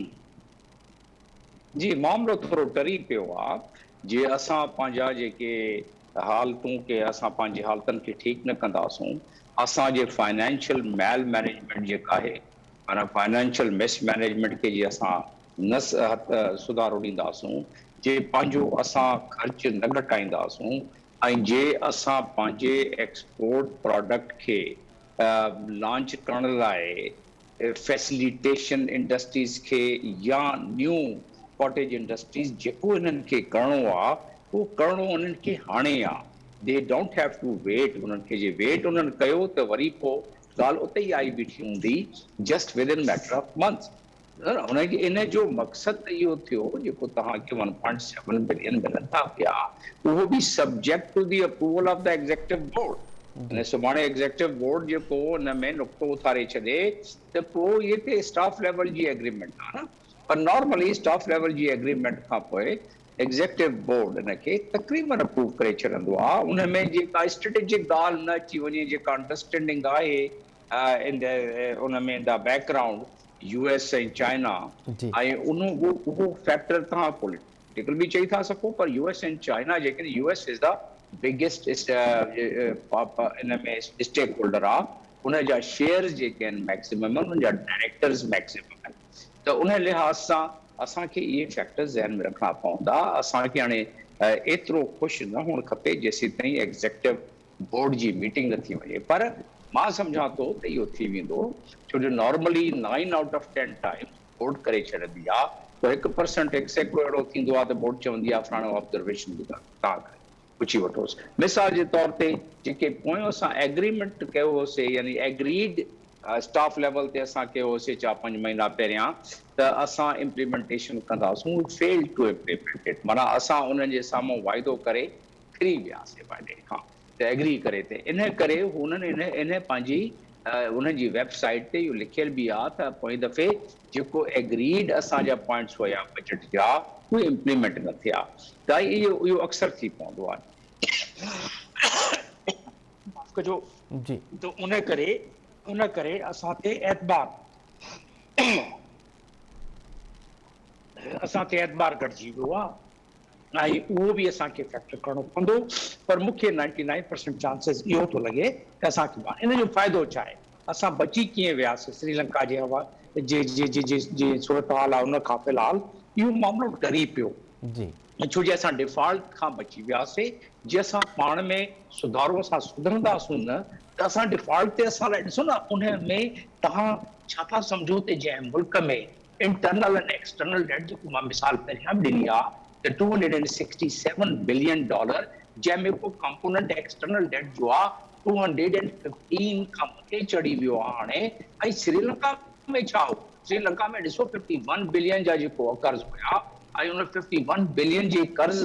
جي معاملو ٿورو ٽري پيو آ جي اسان پنهنجا جيڪي حالتون ڪي اسان پنهنجي حالتن کي ٺيڪ نه ڪنداسون اسان جي فائنانشل ميل مينيجمينٽ جيڪا آهي معنيٰ فائنانشل مس مينيجمينٽ کي جي اسان نه سڌارو ڏينداسون جي پنهنجو اسان خرچ نه گهٽائينداسون ۽ جي اسان پنهنجي ايڪسپورٽ پراڊڪٽ کي لانچ ڪرڻ لاء فيسليٽيشن انڊسٽريز کي يا نيو ڪاٽيج انڊسٽريز جيڪو انهن کي ڪرڻو آ اهو ڪرڻو انهن کي هاڻي آ the don't have to wait انهن کي جي ويٽ انهن ڪيو ته وري پو ڳالهه اتي ئي آئي بيٺي هوندي just within matter of months. ان ان جو مقصد ته اهو ٿيو جيڪو توهان کي ون پوائنٽ سيون بلين ملن ٿا پيا اهو به subject to the approval of the executive board ۽ سڀاڻي ايگزيڪٽو بورڊ جيڪو ان ۾ نقطو اٿاري ڇڏي ته پوء اهي ته اسٽاف ليول جي ايگريمينٽ آهي نه پر نارملي اسٽاف ليول جي ايگريمينٽ کان پوء ايگزيڪٽو بورڊ ان کي تقريبن اپروو ڪري ڇڏندو آهي ان ۾ جيڪا اسٽريٽجڪ ڳالهه نه اچي وڃي جيڪا انڊرسٽينڊنگ آهي ان ۾ in the background U S ۽ China ۽ ان اهو فيڪٽر توهان پوليٽيڪل به چئي ٿا سگهو پر يو ايس ۽ چائنا جيڪي U S is the biggest in ۾ stake holder آ ان جا شيئرز جيڪي آهن ميڪسيمم آهن ان جا ڊائريڪٽرز ميڪسيمم آهن ته ان لحاظ سان اسان کي اهي فيڪٽرز ذهن ۾ رکڻا پوندا اسان کي هاڻي ايترو خوش نه هئڻ کپي جيسيتائين ايگزيڪٽو بورڊ جي ميٽنگ نه ٿي وڃي پر مان سمجهان ٿو ته اهو ٿي ويندو ڇو جو normally nine out of ten times board ڪري ڇڏندي آ پوء هڪ پرسنٽ هڪ سيڪڙو اهڙو ٿيندو آ ته بورڊ چوندي آ فلاڻو آبزرويشن به توهان ڪري پڇي وٺوس مثال جي طور تي جيڪي پويون اسان ايگريمينٽ ڪيو هوسي يعني ايگريڊ اسٽاف ليول تي اسان ڪيو هوسي چار پنج مهينا پهريان ته اسان امپليمينٽيشن ڪنداسون we failed to implement it معنيٰ اسان انهن جي سامهون واعدو ڪري ڦري وياسي واعدي کان ته ايگري ڪري ته ان ڪري هنن ان ان پنهنجي انهن جي ويب سائيٽ تي اهو لکيل به آ ته پوئين دفعي جيڪو ايگريڊ اسان جا پوائنٽس هيا بجيٽ جا اهي امپليمينٽ نه ٿيا ته اهو اهو اڪثر ٿي پوندو آ معاف ڪجو جي ته ان ڪري ان ڪري اسان تي اعتبار اسان تي اعتبار گهٽجي ويو آ ۽ اهو به اسان کي فيڪٽر ڪرڻو پوندو پر مون کي نائنٽي نائن پرسنٽ چانسز اهو ٿو لڳي ته اسان کي ان جو فائدو ڇا آهي اسان بچي ڪيئن وياسي سريلنڪا جي هوا جي جي جي جي جي صورتحال آهي ان کان في الحال اهو معاملو ٽري پيو جي ڇو جي اسان ڊيفالٽ کان بچي وياسي جي اسان پاڻ ۾ سڌارو اسان سڌرنداسون نه ته اسان ڊيفالٽ تي اسان لاء ڏسو نه ان ۾ توهان ڇا ٿا سمجهو ته جنهن ملڪ ۾ انٽرنل ۽ ايڪسٽرنل ڊيٽ جيڪو مان مثال پهريان به ڏني آ ته 267 بلين ڊالر جنهن ۾ ڪو ڪمپوننٽ ايڪسٽرنل ڊيٽ جو آ 215 کان مٿي چڙهي ويو آ هاڻي ۽ سريلنڪا ۾ ڇا هو سريلنڪا ۾ ڏسو 51 بلين جا جيڪو قرض هيا ۽ ان 51 بلين جي قرض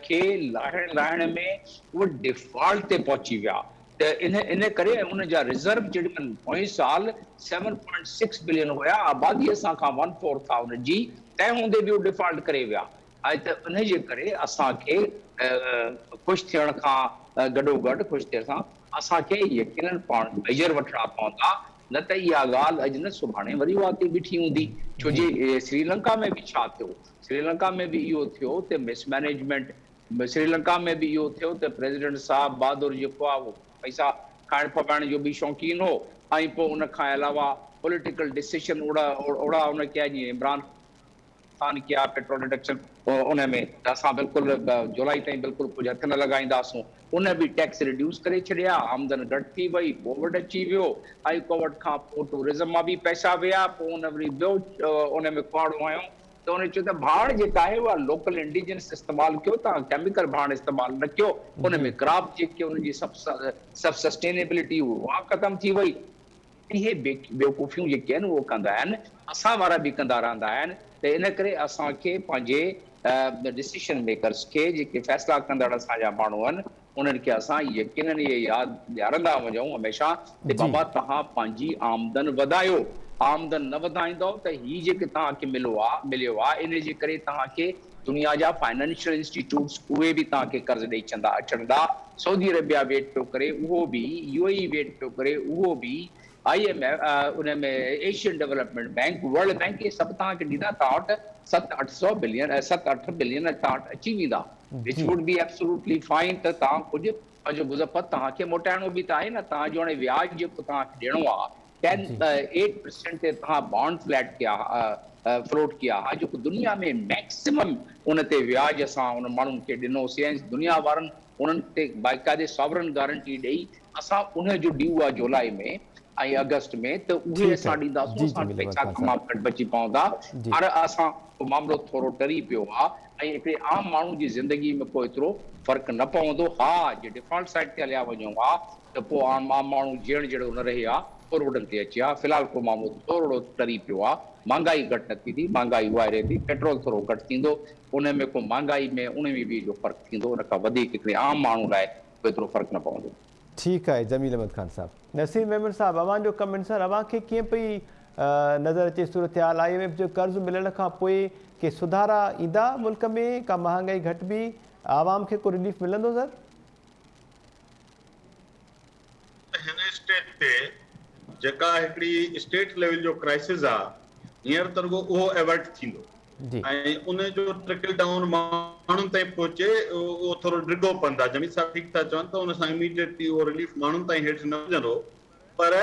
کي لاهڻ لاهڻ ۾ اهي ڊيفالٽ تي پهچي ويا ته ان ان ڪري ۽ ان جا ريزرو جيڏي مهل پوئين سال سيون پوائنٽ سڪس بلين هيا آبادي اسان کان ون فورٿ آ ان جي تنهن هوندي به هو ڊيفالٽ ڪري ويا ۽ ته ان جي ڪري اسان کي خوش ٿيڻ کان گڏو گڏ خوش ٿيڻ سان اسان کي يقينن پاڻ ميجر وٺڻا پوندا نه ته اها ڳالهه اڄ نه سڀاڻي وري اها اتي بيٺي هوندي ڇو جي سريلنڪا ۾ به ڇا ٿيو سريلنڪا ۾ به اهو ٿيو ته مس مئنيجمينٽ سريلنڪا ۾ به اهو ٿيو ته پريزيڊنٽ صاحب بهادر جيڪو آهي اهو پئسا کائڻ ڦٻائڻ جو به شوقين هو ۽ پوء ان کان علاوه پوليٽيڪل ڊسيشن اوڙا اوڙا ان ڪيا جيئن عمران خان ڪيا پيٽرول رڊڪشن ان ۾ ته اسان بلڪل جولاء تائين بلڪل ڪجهه هٿ نه لڳائينداسون ان به ٽيڪس رڊيوس ڪري ڇڏيا آمدن گهٽ ٿي وئي ڪووڊ اچي ويو ۽ ڪووڊ کان پوء ٽوئرزم مان به پئسا ويا پوء ان وري ٻيو ان ۾ ڪهاڙو هنيو ته هن چيو ته ڀاڻ جيڪا آهي اها لوڪل انڊيجنس استعمال ڪيو توهان ڪيميڪل ڀاڻ استعمال نه ڪيو ان ۾ ڪراپ جيڪي ان جي سب سب سسٽينيبلٽي اها ختم ٿي وئي. اهي بيوقوفيون جيڪي آهن اهو ڪندا آهن اسان وارا به ڪندا رهندا آهن ته ان ڪري اسان کي پنهنجي ڊسيشن ميڪرس کي جيڪي فيصلا ڪندڙ اسان جا ماڻهو آهن انهن کي اسان يقينن اهي ياد ڏيارندا وڃون هميشه ته بابا توهان پنهنجي آمدن وڌايو، آمدن نه وڌائيندؤ ته هي جيڪي توهان کي ملو آ مليو آ ان جي ڪري توهان کي دنيا جا فائنانشل انسٽيٽيوٽس اهي به توهان کي قرض ڏئي ڇندا ڇڏندا، سعودي عربيا ويٽ پيو ڪري اهو به، يو اي اي ويٽ پيو ڪري اهو به، I M F in ۾ Asian development bank, world bank اهي سڀ توهان کي ڏيندا توهان وٽ ست اٺ سئو بلين ست اٺ بلين توهان وٽ اچي ويندا. Which would be absolutely fine ته توهان ڪجهه پنهنجو گذفت توهان کي موٽائڻو به ته آهي نه توهان جو هاڻي وياج جيڪو توهان کي ڏيڻو آهي ٽين ايٽ پرسينٽ تي توهان بانڊ فليٽ ڪيا فلوٽ ڪيا ها جيڪو دنيا ۾ ميڪسمم ان تي وياج اسان ان ماڻهن کي ڏنوسي ۽ دنيا وارن انهن تي باقاعدي ساورن گارنٽي ڏئي اسان ان جو ڊيو آهي جولاء ۾ ۽ آگسٽ ۾ ته اهي اسان ڏينداسون اسان وٽ پئسا تمام گهٽ بچي پوندا هاڻ اسان معاملو ٿورو ٽري پيو آ ۽ هڪڙي عام ماڻهو جي زندگي ۾ ڪو ايترو فرق نه پوندو ها جي ڊفالٽ سائيڊ تي هليا وڃون ها ته پوء عام ماڻهو جيئڻ جهڙو نه رهي ها پوء روڊن تي اچي ها في الحال ڪو معاملو ٿورڙو ٽري پيو آ مھانگائي گهٽ نه ٿيندي مھانگائي اها ئي رهندي پيٽرول ٿورو گهٽ ٿيندو ان ۾ ڪو مھانگائي ۾ اڻويهه 20 جو فرق ٿيندو ان کان وڌيڪ هڪڙي عام ماڻهو لاء ڪو ايترو فرق نه پوندو. ٺيڪ آهي جميل احمد خان صاحب. نصير ميمڻ صاحب اوهان جو ڪمينٽ سر اوهان کي ڪيئن پئي نظر اچي صورتحال I M F جو قرض ملڻ کان پوء ڪي سڌارا ايندا ملڪ ۾ ڪا مهانگائي گهٽبي عوام کي ڪو رليف ملندو سر. هن اسٽيج تي جيڪا هڪڙي اسٽيٽ ليول جو ڪرائسز آ هينئر ته رڳو اهو ايورٽ ٿيندو ۽ ان جو ٽرڪل ڊائون ماڻهن تائين پهچي اهو ٿورو ڊگهو پنڌ آهي. جميل صاحب ٺيڪ ٿا چون ته ان سان اميڊيٽلي اهو رليف ماڻهن تائين هيٺ نه پڄندو پر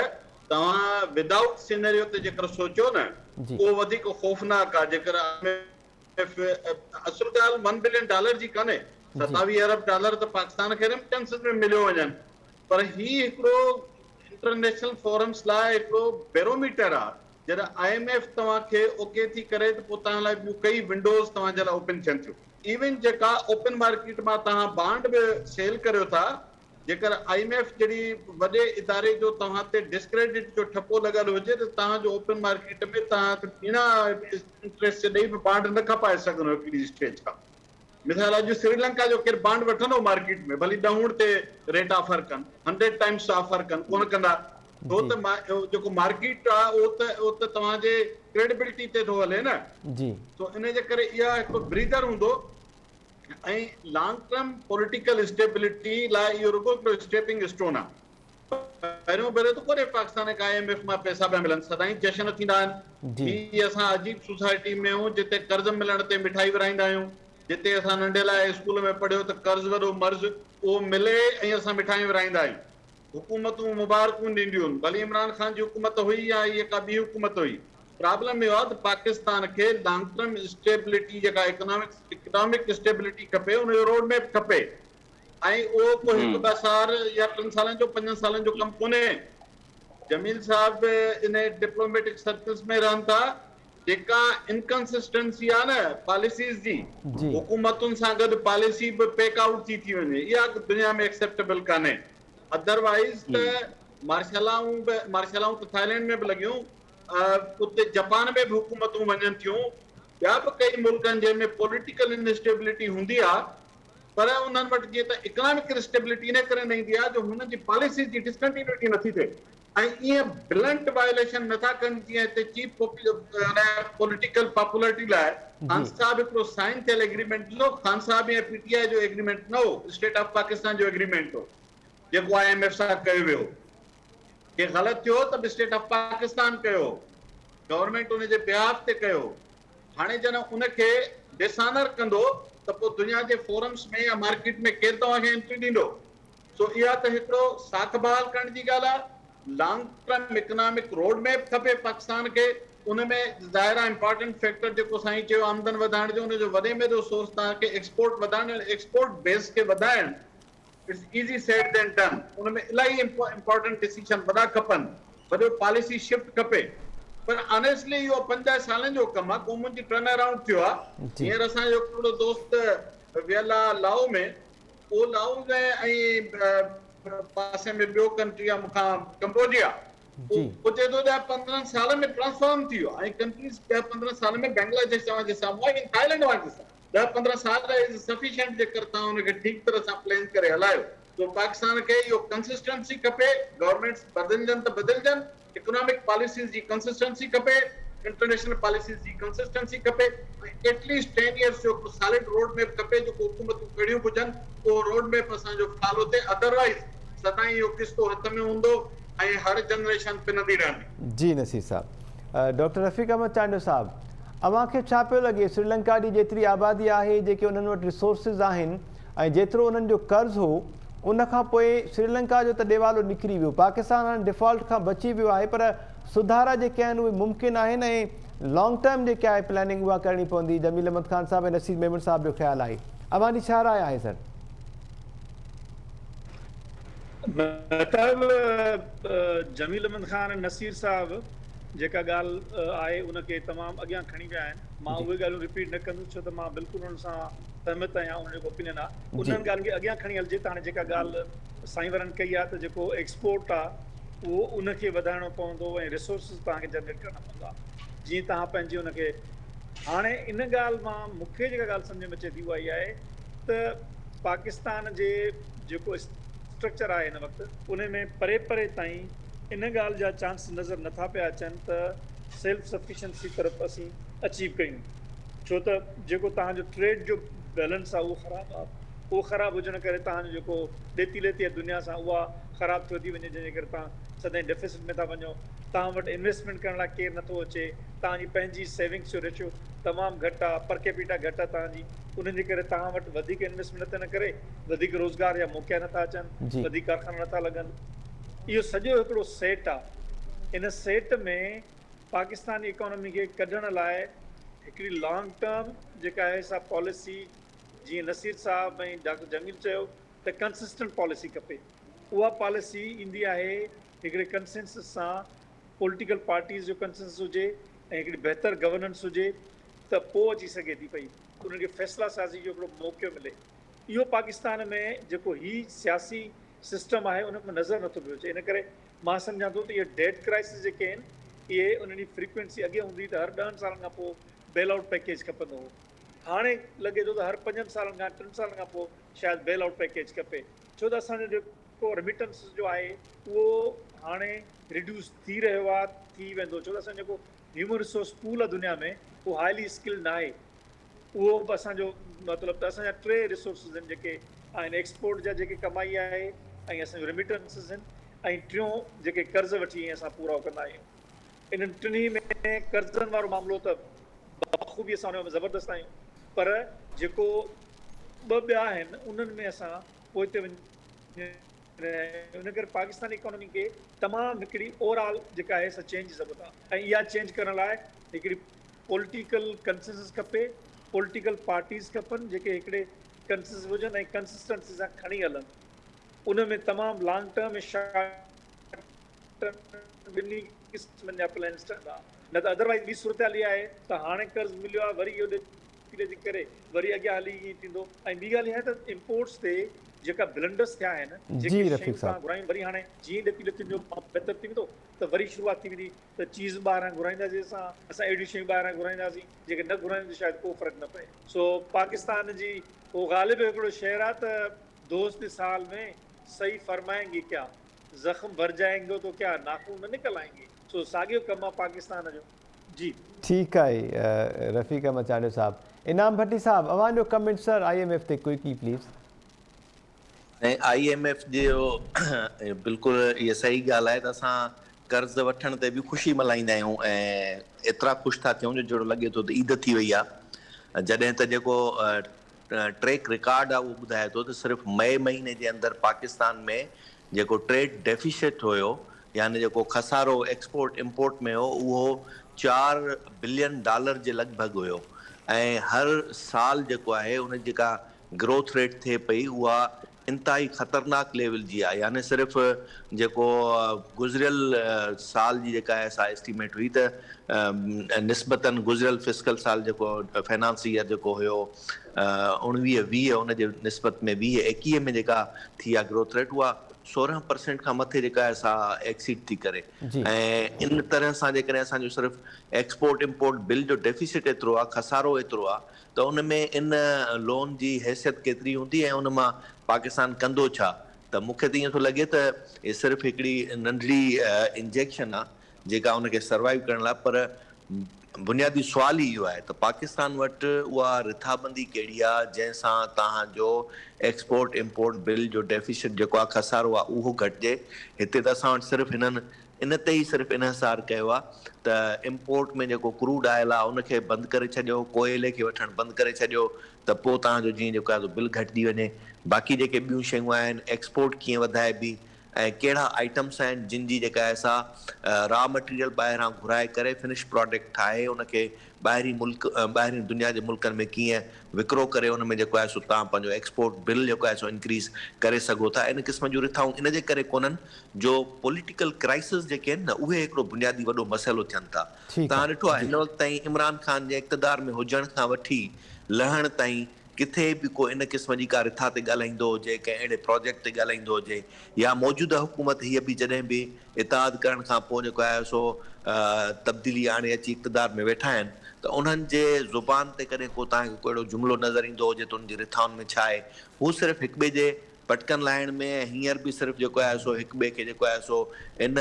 توهان ودائوٽ سينريو تي جيڪر سوچيو نه اهو وڌيڪ خوفناڪ آهي جيڪر I M F اصل ڳالهه ون بلين ڊالر جي ڪانهي 27 ارب ڊالر ته پاڪستان کي ريمٽنسز ۾ مليو وڃن پر هي هڪڙو انٽرنيشنل فورمز لاء هڪڙو بيروميٽر آهي جڏهن I M F توهان کي اوڪي ٿي ڪري ته پوء توهان لاء ٻيون ڪئي ونڊوز توهان جي لاء اوپن ٿين ٿيون. ايون جيڪا اوپن مارڪيٽ مان توهان بانڊ به سيل ڪريو ٿا، جيڪر I M F جهڙي وڏي اداري جو توهان تي ڊسڪريڊٽ جو ٺپو لڳل هجي ته توهان جو اوپن مارڪيٽ ۾ توهان ٻيڻا انٽريسٽ ڏئي به بانڊ نه کپائي سگهندو هڪڙي اسٽيج کان. مثال اڄ سريلنڪا جو ڪير بانڊ وٺندو مارڪيٽ ۾ ڀلي ڏهوڻ تي ريٽ آفر ڪن هنڊريڊ ٽائمس آفر ڪن ڪونه ڪندا ڇو ته جيڪو مارڪيٽ آ اهو ته اهو ته توهان جي ڪريڊبلٽي تي ٿو هلي نه جي سو ان جي ڪري اها هڪ بريدر هوندو ۽ لانگ ٽرم پوليٽيڪل اسٽيبلٽي لاء اهو رڳو هڪڙو اسٽيپنگ اسٽون آ. پهريون ڀيرو ته ڪونهي پاڪستان کي I M F مان پئسا پيا ملن سدائين جشن ٿيندا آهن هي اسان عجيب سوسائٽي ۾ آهيون جتي قرض ملڻ تي مٺائي ورهائيندا آهيون جتي اسان ننڍي لاء اسڪول ۾ پڙهيو ته قرض وڏو مرض اهو ملي ۽ اسان مٺايون ورهائيندا آهيون حڪومتون مبارڪون ڏينديون آهن ڀلي عمران خان جي حڪومت هئي يا هيء ڪا ٻي حڪومت هئي پرابلم اهو آهي ته پاڪستان کي لانگ ٽرم اسٽيبلٽي جيڪا اڪنامڪ اسٽيبلٽي کپي ان جو روڊ ميپ کپي ۽ اهو ڪو هڪ ٻه سال يا ٽن سالن جو پنجن سالن جو ڪم ڪونهي. جميل صاحب انهي ڊپلوميٽڪ سرڪلز ۾ رهن ٿا، جيڪا انڪنسسٽنسي آهي نه پاليسيز جي، حڪومتن سان گڏ پاليسي به پيڪ آئوٽ ٿي ٿي وڃي، اها دنيا ۾ ايڪسيپٽيبل ڪانهي. اڌروائيز ته مارشلائون به مارشلائون ته ٿائلينڊ ۾ به لڳيون، اتي جپان ۾ به حڪومتون وڃن ٿيون، ٻيا به ڪئي ملڪ آهن جنهن ۾ پوليٽيڪل انسٽيبلٽي هوندي آهي، پر انهن وٽ جيئن ته اڪنامڪ اسٽيبلٽي انهي ڪري نه ايندي آهي جو هنن جي پاليسيز جي ڊسڪنٽينيوٽي نٿي ٿئي ۽ ائين بلنٽ وائليشن نٿا ڪن جيئن هتي چيپ پوليٽيڪل پاپولرٽي لاء خان صاحب هڪڙو سائن ٿيل ايگريمينٽ ڏنو، خان صاحب يا پي ٽي آء جو ايگريمينٽ نه هو، اسٽيٽ آف پاڪستان جو ايگريمينٽ هو جيڪو I M F سان ڪيو ويو هو. ڪي غلط ٿيو ته به اسٽيٽ آف پاڪستان ڪيو هو، گورنمينٽ ان جي بيهاف تي ڪيو هو. هاڻي جڏهن ان کي ڊس آنر ڪندو ته پوء دنيا جي فورمز ۾ يا مارڪيٽ ۾ ڪير توهان کي انٽري ڏيندو؟ سو اها ته هڪڙو ساک بحال ڪرڻ جي ڳالهه آهي. Long term economic road map کپي پاڪستان کي. ان ۾ ظاهر آهي امپارٽنٽ فيڪٽر جيڪو سائين چيو آمدن وڌائڻ جو ان جو وڏي ۾ وڏو سورس توهان کي ايڪسپورٽ وڌائڻ ۽ ايڪسپورٽ بيس کي وڌائڻ it's easy said than done ان ۾ الاهي امپارٽنٽ ڊسيشن وڏا کپن وڏو پاليسي شفٽ کپي پر آنيسٽلي اهو 5 سالن جو ڪم آهي قومن جي ٽرن اراؤنڊ ٿيو آهي هينئر اسان جو هڪڙو دوست ويل آهي لائو ۾ اهو لائو ۾ ۽ پاسي ۾ ٻيو ڪنٽري آهي مون کان ڪمبوڊيا اهو چئي ٿو 10 15 سالن ۾ ٽرانسفارم ٿي ويو آهي ۽ ڪنٽريز 10 15 سالن ۾ بنگلاديش توهان جي سامهون آهي ٿائلينڊ اوهان جي سامهون 10 15 سال از سفيشنٽ جيڪر توهان ان کي ٺيڪ طرح سان پلين ڪري هلايو سو پاڪستان کي اهو ڪنسسٽنسي کپي گورنمينٽس بدلجن ته بدلجن اڪنامڪ پاليسيز جي ڪنسسٽنسي کپي انٽرنيشنل پاليسيز جي ڪنسسٽنسي کپي ۽ ايٽ ليسٽ ٽين ايئرس جو هڪڙو سالڊ روڊ ميپ کپي جيڪو حڪومتون ڪهڙيون به هجن اهو روڊ ميپ اسان جو فالو ٿئي ادروائيز سدائين اهو قسطو هٿ ۾ هوندو ۽ هر جنريشن پنندي رهندي. جي نصير صاحب. ڊاڪٽر رفيق احمد چانڊيو صاحب اوهان کي ڇا پيو لڳي سريلنڪا جي جيتري آبادي آهي جيڪي انهن وٽ ريسورسز آهن ۽ جيترو انهن جو قرض هو ان کان پوء سريلنڪا جو ته ڏيوالو نڪري ويو پاڪستان هاڻي ڊيفالٽ کان بچي ويو آهي پر سڌارا جيڪي آهن اهي ممڪن آهن ۽ لانگ ٽرم جيڪي آهي پلاننگ اها ڪرڻي پوندي جميل احمد خان صاحب ۽ نصير ميمڻ صاحب جو خيال آهي اوهان جي ڇا راء آهي سر؟ مهتاب جميل احمد خان ۽ نصير صاحب جيڪا ڳالهه آهي ان کي تمام اڳيان کڻي ويا آهن. مان اهي ڳالهيون رپيٽ نه ڪندس ڇو ته مان بلڪل انهن سان سهمت آهيان انهن جو جيڪو اوپينين آهي انهن ڳالهين کي اڳيان کڻي هلجي ته هاڻي جيڪا ڳالهه سائين وارن ڪئي آهي ته جيڪو ايڪسپورٽ آهي اهو ان کي وڌائڻو پوندو ۽ ريسورسز توهان کي جنريٽ ڪرڻا پوندا جيئن توهان پنهنجي ان کي هاڻي ان ڳالهه مان مون کي جيڪا ڳالهه سمجهه ۾ اچي ٿي اها اها آهي ته پاڪستان جي جيڪو اسٽرڪچر آهي هن وقت ان ۾ پري پري تائين ان ڳالهه جا چانس نظر نٿا پيا اچن ته سيلف سفيشنسي طرف اسين اچيو ڪيون ڇو ته جيڪو توهان جو ٽريڊ جو بيلنس آهي اهو خراب آهي اهو خراب هجڻ ڪري توهان جو جيڪو ڏيتي ليتي آهي دنيا سان اها خراب ٿيو ٿي وڃي جنهن جي ڪري توهان سدائين ڊيفيسٽ ۾ ٿا وڃو توهان وٽ انويسٽمينٽ ڪرڻ لاء ڪير نٿو اچي توهان جي پنهنجي سيونگس جو ريشو تمام گهٽ آهي پر ڪيپيٽا گهٽ آهي توهان جي انهن جي ڪري توهان وٽ وڌيڪ انويسٽمينٽ نه ٿيڻ ڪري وڌيڪ روزگار جا موقعا نٿا اچن، وڌيڪ ڪارخانا نٿا لڳن. اهو سڄو هڪڙو سيٽ آ. ان سيٽ ۾ پاڪستاني اڪانومي کي ڪڍڻ لاء هڪڙي لانگ ٽرم جيڪا آهي سا پاليسي جيئن نصير صاحب ۽ ڊاڪٽر جميل چيو ته ڪنسسٽنٽ پاليسي کپي. اها پاليسي ايندي آهي هڪڙي ڪنسنسس سان پوليٽيڪل پارٽيز جو ڪنسنسس هجي ۽ هڪڙي بهتر گورننس هجي ته پوء اچي سگهي ٿي پئي. انهن کي فيصلا سازي جو هڪڙو موقعو ملي. اهو پاڪستان ۾ جيڪو هي سياسي سسٽم آهي ان ۾ نظر نٿو پيو اچي. ان ڪري مان سمجهان ٿو ته اهي ڊيٽ ڪرائسس جيڪي آهن اهي انهن جي فريڪوئنسي اڳي هوندي هئي ته هر ڏهن سالن کان پوء بيل آئوٽ پيڪيج کپندو هو. هاڻي لڳي ٿو ته هر پنجن سالن کان ٽن سالن کان پوء شايد بيل آئوٽ پيڪيج کپي. ڇو ته اسان جو جيڪو ريميٽنسز جو آهي اهو هاڻي ريڊيوس ٿي رهيو آهي ٿي ويندو ڇو ته اسان جيڪو هيومن ريسورس پول آهي دنيا ۾ اهو هائلي اسڪلڊ ناهي اهو به اسان جو مطلب ته اسان جا ٽي ريسورسز آهن جيڪي آهن ايڪسپورٽ جا جيڪي ڪمائي آهي ۽ اسان جو ريميٽنسز آهن ۽ ٽيون جيڪي قرض وٺي ۽ اسان پورائو ڪندا آهيون انهن ٽنهي ۾ قرضن وارو معاملو ته بخوبي اسان ان ۾ زبردست آهيون پر جيڪو ٻه ٻيا آهن انهن ۾ اسان پوئتي وڃي رهيا آهيون ان ڪري پاڪستاني اڪانومي کي تمام هڪڙي اوور آل جيڪا آهي سا چينج جي ضرورت آهي ۽ اها چينج ڪرڻ لاء هڪڙي پوليٽيڪل ڪنسنسس کپي پوليٽيڪل پارٽيز کپن جيڪي هڪڙي ڪنسنسس هجن ۽ ڪنسسٽنسي سان کڻي هلن ان ۾ تمام لانگ ٽرم ۽ شارٽ ٽرم ٻنهي قسمن جا پلانس ٺهندا نه ته ادروائز ٻي صورتحال اها آهي ته هاڻي قرض مليو آهي وري اهو جي ڪري وري اڳيان هلي ائين ٿيندو ۽ ٻي ڳالهه اها آهي ته امپورٽس تي جيڪا بلنڊرس ٿيا آهن جيڪي شيون توهان گهرايون وري هاڻي جيئن ڏيتي ليتين جو معاملو بهتر ٿي ويندو ته وري شروعات ٿي ويندي ته چيز ٻاهران گهرائينداسين اسان اسان اهڙيون شيون ٻاهران گهرائينداسين جيڪي نه گهرايون ته شايد ڪو فرق نه پئي سو پاڪستان جي اهو غالب هڪڙو شعر آهي ته دوست سال ۾ صحيح فرمائين گي ڪيا زخم ڀر جائين گو تو ڪيا ناخون نه نڪل آئين گي سو ساڳيو ڪم آهي پاڪستان جو. جي. ٺيڪ آهي رفيق احمد چانڊيو صاحب. انعام ڀٽي صاحب اوهان جو comment sir I M F تي ڪوئڪلي پليز. سائين I M F جو بلڪل اها صحيح ڳالهه آهي ته اسان قرض وٺڻ تي به خوشي ملهائيندا آهيون ۽ ايترا خوش ٿا ٿيون جو جهڙو لڳي ٿو ته عيد ٿي وئي آهي جڏهن ته جيڪو ٽريڪ رڪارڊ آهي اهو ٻڌائي ٿو ته صرف مئي مهيني جي اندر پاڪستان ۾ جيڪو ٽريڊ ڊيفيسٽ هيو يعني جيڪو خسارو ايڪسپورٽ امپورٽ ۾ هو اهو چار بلين ڊالر جي لڳ ڀڳ هيو ۽ هر سال جيڪو آهي ان جي جيڪا گروٿ ريٽ ٿئي پئي اها انتهائي خطرناڪ ليول جي آهي يعني صرف جيڪو گذريل سال جي جيڪا آهي سا اسٽيميٽ هئي ته نسبتاً گذريل فسڪل سال جيڪو فنانس ايئر جيڪو هيو اڻويهه ويهه ان جي نسبت ۾ ويهه ايڪيهه ۾ جيڪا ٿي آهي گروٿ ريٽ اها 16% کان مٿي جيڪا آهي سا ايڪسيڊ ٿي ڪري ۽ ان طرح سان جيڪڏهن اسان جو صرف ايڪسپورٽ امپورٽ بل جو ڊيفيسٽ ايترو آهي خسارو ايترو آهي ته ان ۾ ان لون جي حيثيت ڪيتري هوندي ۽ ان مان پاڪستان ڪندو ڇا ته مون کي ته ائين ٿو لڳي ته هي صرف هڪڙي ننڍڙي انجيڪشن آ جيڪا ان کي سروائيو ڪرڻ لاء پر بنيادي سوال ئي اهو آهي ته پاڪستان وٽ اها رٿابندي ڪهڙي آ جنهن سان توهان جو ايڪسپورٽ امپورٽ بل جو ڊيفيسٽ جيڪو آ خسارو آ اهو گهٽجي هتي ته اسان وٽ صرف هنن ان تي ئي صرف انحصار ڪيو آ ته امپورٽ ۾ جيڪو ڪروڊ آئل آ ان کي بند ڪري ڇڏيو، ڪوئلي کي وٺڻ بند ڪري ڇڏيو ته پوء توهان جو جيئن جيڪو آ سو بل گهٽجي وڃي. باقي جيڪي ٻيون شيون آهن ايڪسپورٽ ڪيئن وڌائبي ۽ ڪهڙا آئٽمس آهن جن جي جيڪا آهي سا را مٽيريل ٻاهران گهرائي ڪري فنش پراڊڪٽ ٺاهي ان کي ٻاهرين ملڪ ٻاهرين دنيا جي ملڪن ۾ ڪيئن وڪرو ڪري ان ۾ جيڪو آهي سو توهان پنهنجو ايڪسپورٽ بل جيڪو آهي سو انڪريز ڪري سگهو ٿا ان قسم جون رٿائون ان جي ڪري ڪونهن جو پوليٽيڪل ڪرائسز جيڪي آهن نه اهي هڪڙو بنيادي وڏو مسئلو ٿين ٿا ٺيڪ توهان آهي ڏٺو آهي جي. هن وقت تائين عمران خان جي اقتدار ۾ هجڻ کان وٺي لهڻ تائين ڪٿي به ڪو ان قسم جي ڪا رٿا تي ڳالهائيندو هجي، ڪنهن اهڙي پراجيڪٽ تي ڳالهائيندو هجي يا موجوده حڪومت هيء به جڏهن به اتحاد ڪرڻ کان پوء جيڪو آهي سو تبديلي آڻي اچي اقتدار ۾ ويٺا آهن ته انهن جي زبان تي ڪڏهن ڪو توهان کي ڪو اهڙو جملو نظر ايندو هجي ته انهن جي رٿائن ۾ ڇا آهي؟ هو صرف هڪٻئي جي پٽڪن لاهڻ ۾ ۽ هينئر به صرف جيڪو آهي سو هڪ ٻئي کي جيڪو آهي سو ان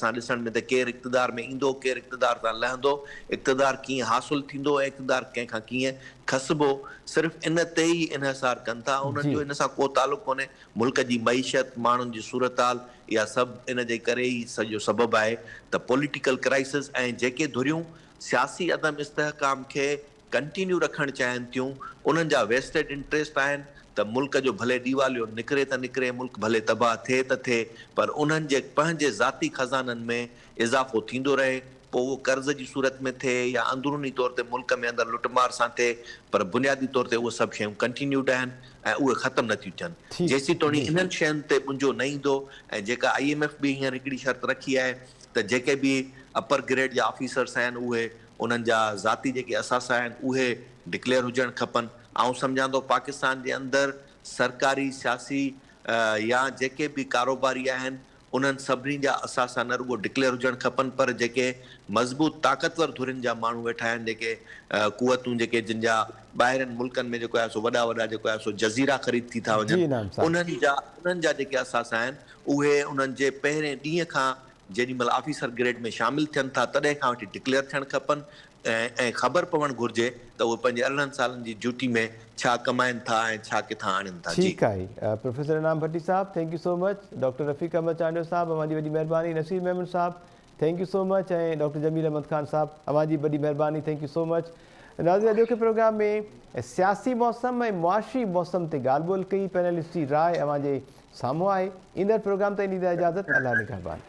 سان ڏسڻ ۾ ته ڪير اقتدار ۾ ايندو، ڪير اقتدار تان لهندو، اقتدار ڪيئن حاصل ٿيندو ۽ اقتدار ڪنهن کان ڪيئن کسبو، صرف ان تي ئي انحصار ڪن ٿا، انهن جو ان سان ڪو تعلق ڪونهي، ملڪ جي معيشت، ماڻهن جي صورتحال اها سڀ ان جي ڪري ئي سڄو سبب آهي ته پوليٽيڪل ڪرائسز ۽ جيڪي ڌريون سياسي عدم استحڪام کي ڪنٽينيو رکڻ چاهين ٿيون انهن جا ويسٽيڊ انٽريسٽ آهن ته ملڪ جو ڀلي ڏيواليو نڪري ته نڪري ملڪ ڀلي تباهه ٿئي ته ٿئي پر انهن جي پنهنجي ذاتي خزانن ۾ اضافو ٿيندو رهي پوء اهو قرض جي صورت ۾ ٿئي يا اندروني طور تي ملڪ ۾ اندر لٽ مار سان ٿئي پر بنيادي طور تي اهي سڀ شيون ڪنٽينيوڊ آهن ۽ اهي ختم نه ٿيون ٿين ٺيڪ جيسيتوڻي جي. انهن شين تي ٻنجو نه ايندو ۽ جيڪا I M F به هينئر هڪڙي شرط رکي آهي ته جيڪي به اپر گريڊ جا آفيسرس آهن اهي انهن جا ذاتي جيڪي اثاثا آهن اهي ڊڪليئر هجڻ کپن. آئون سمجهان ٿو پاڪستان جي اندر سرڪاري، سياسي يا جيڪي به ڪاروباري آهن انهن سڀني جا اثاثا نه رڳو ڊڪليئر هجڻ کپن پر جيڪي مضبوط طاقتور ڌرين جا ماڻهو ويٺا آهن جيڪي قوتون جيڪي جن جا ٻاهرين ملڪن ۾ جيڪو آهي سو وڏا وڏا جيڪو آهي سو جزيرا خريد ٿي ٿا جي وڃن انعام صاحب. انهن جا انهن جا جيڪي اثاثا آهن اهي انهن جي پهرين ڏينهن کان جيڏي مهل آفيسر گريڊ ۾ شامل ٿين ٿا تڏهن کان وٺي ڊڪليئر ٿيڻ کپن ۽ خبر پوڻ گهرجي ته اهي پنهنجي 18 سالن جي ڊيوٽي ۾ ڇا ڪمائن ٿا ۽ ڇا ڪٿان آڻين ٿا. جي. ٺيڪ آهي پروفيسر انعام ڀٽي صاحب thank you so much, doctor Rafiq Ahmed Chandio صاحب اوهان جي وڏي مهرباني، نصير ميمڻ صاحب thank you so much ۽ doctor Jameel Ahmed Khan صاحب اوهان جي به وڏي مهرباني thank you سو مچ. ناظرين اڄوڪي پروگرام ۾ سياسي موسم ۽ معاشي موسم تي ڳالهه ٻولهه ڪئي پينلسٽ جي راء اوهان جي سامهون آهي ايندڙ پروگرام تائين ڏيندا اجازت الله نگهبان.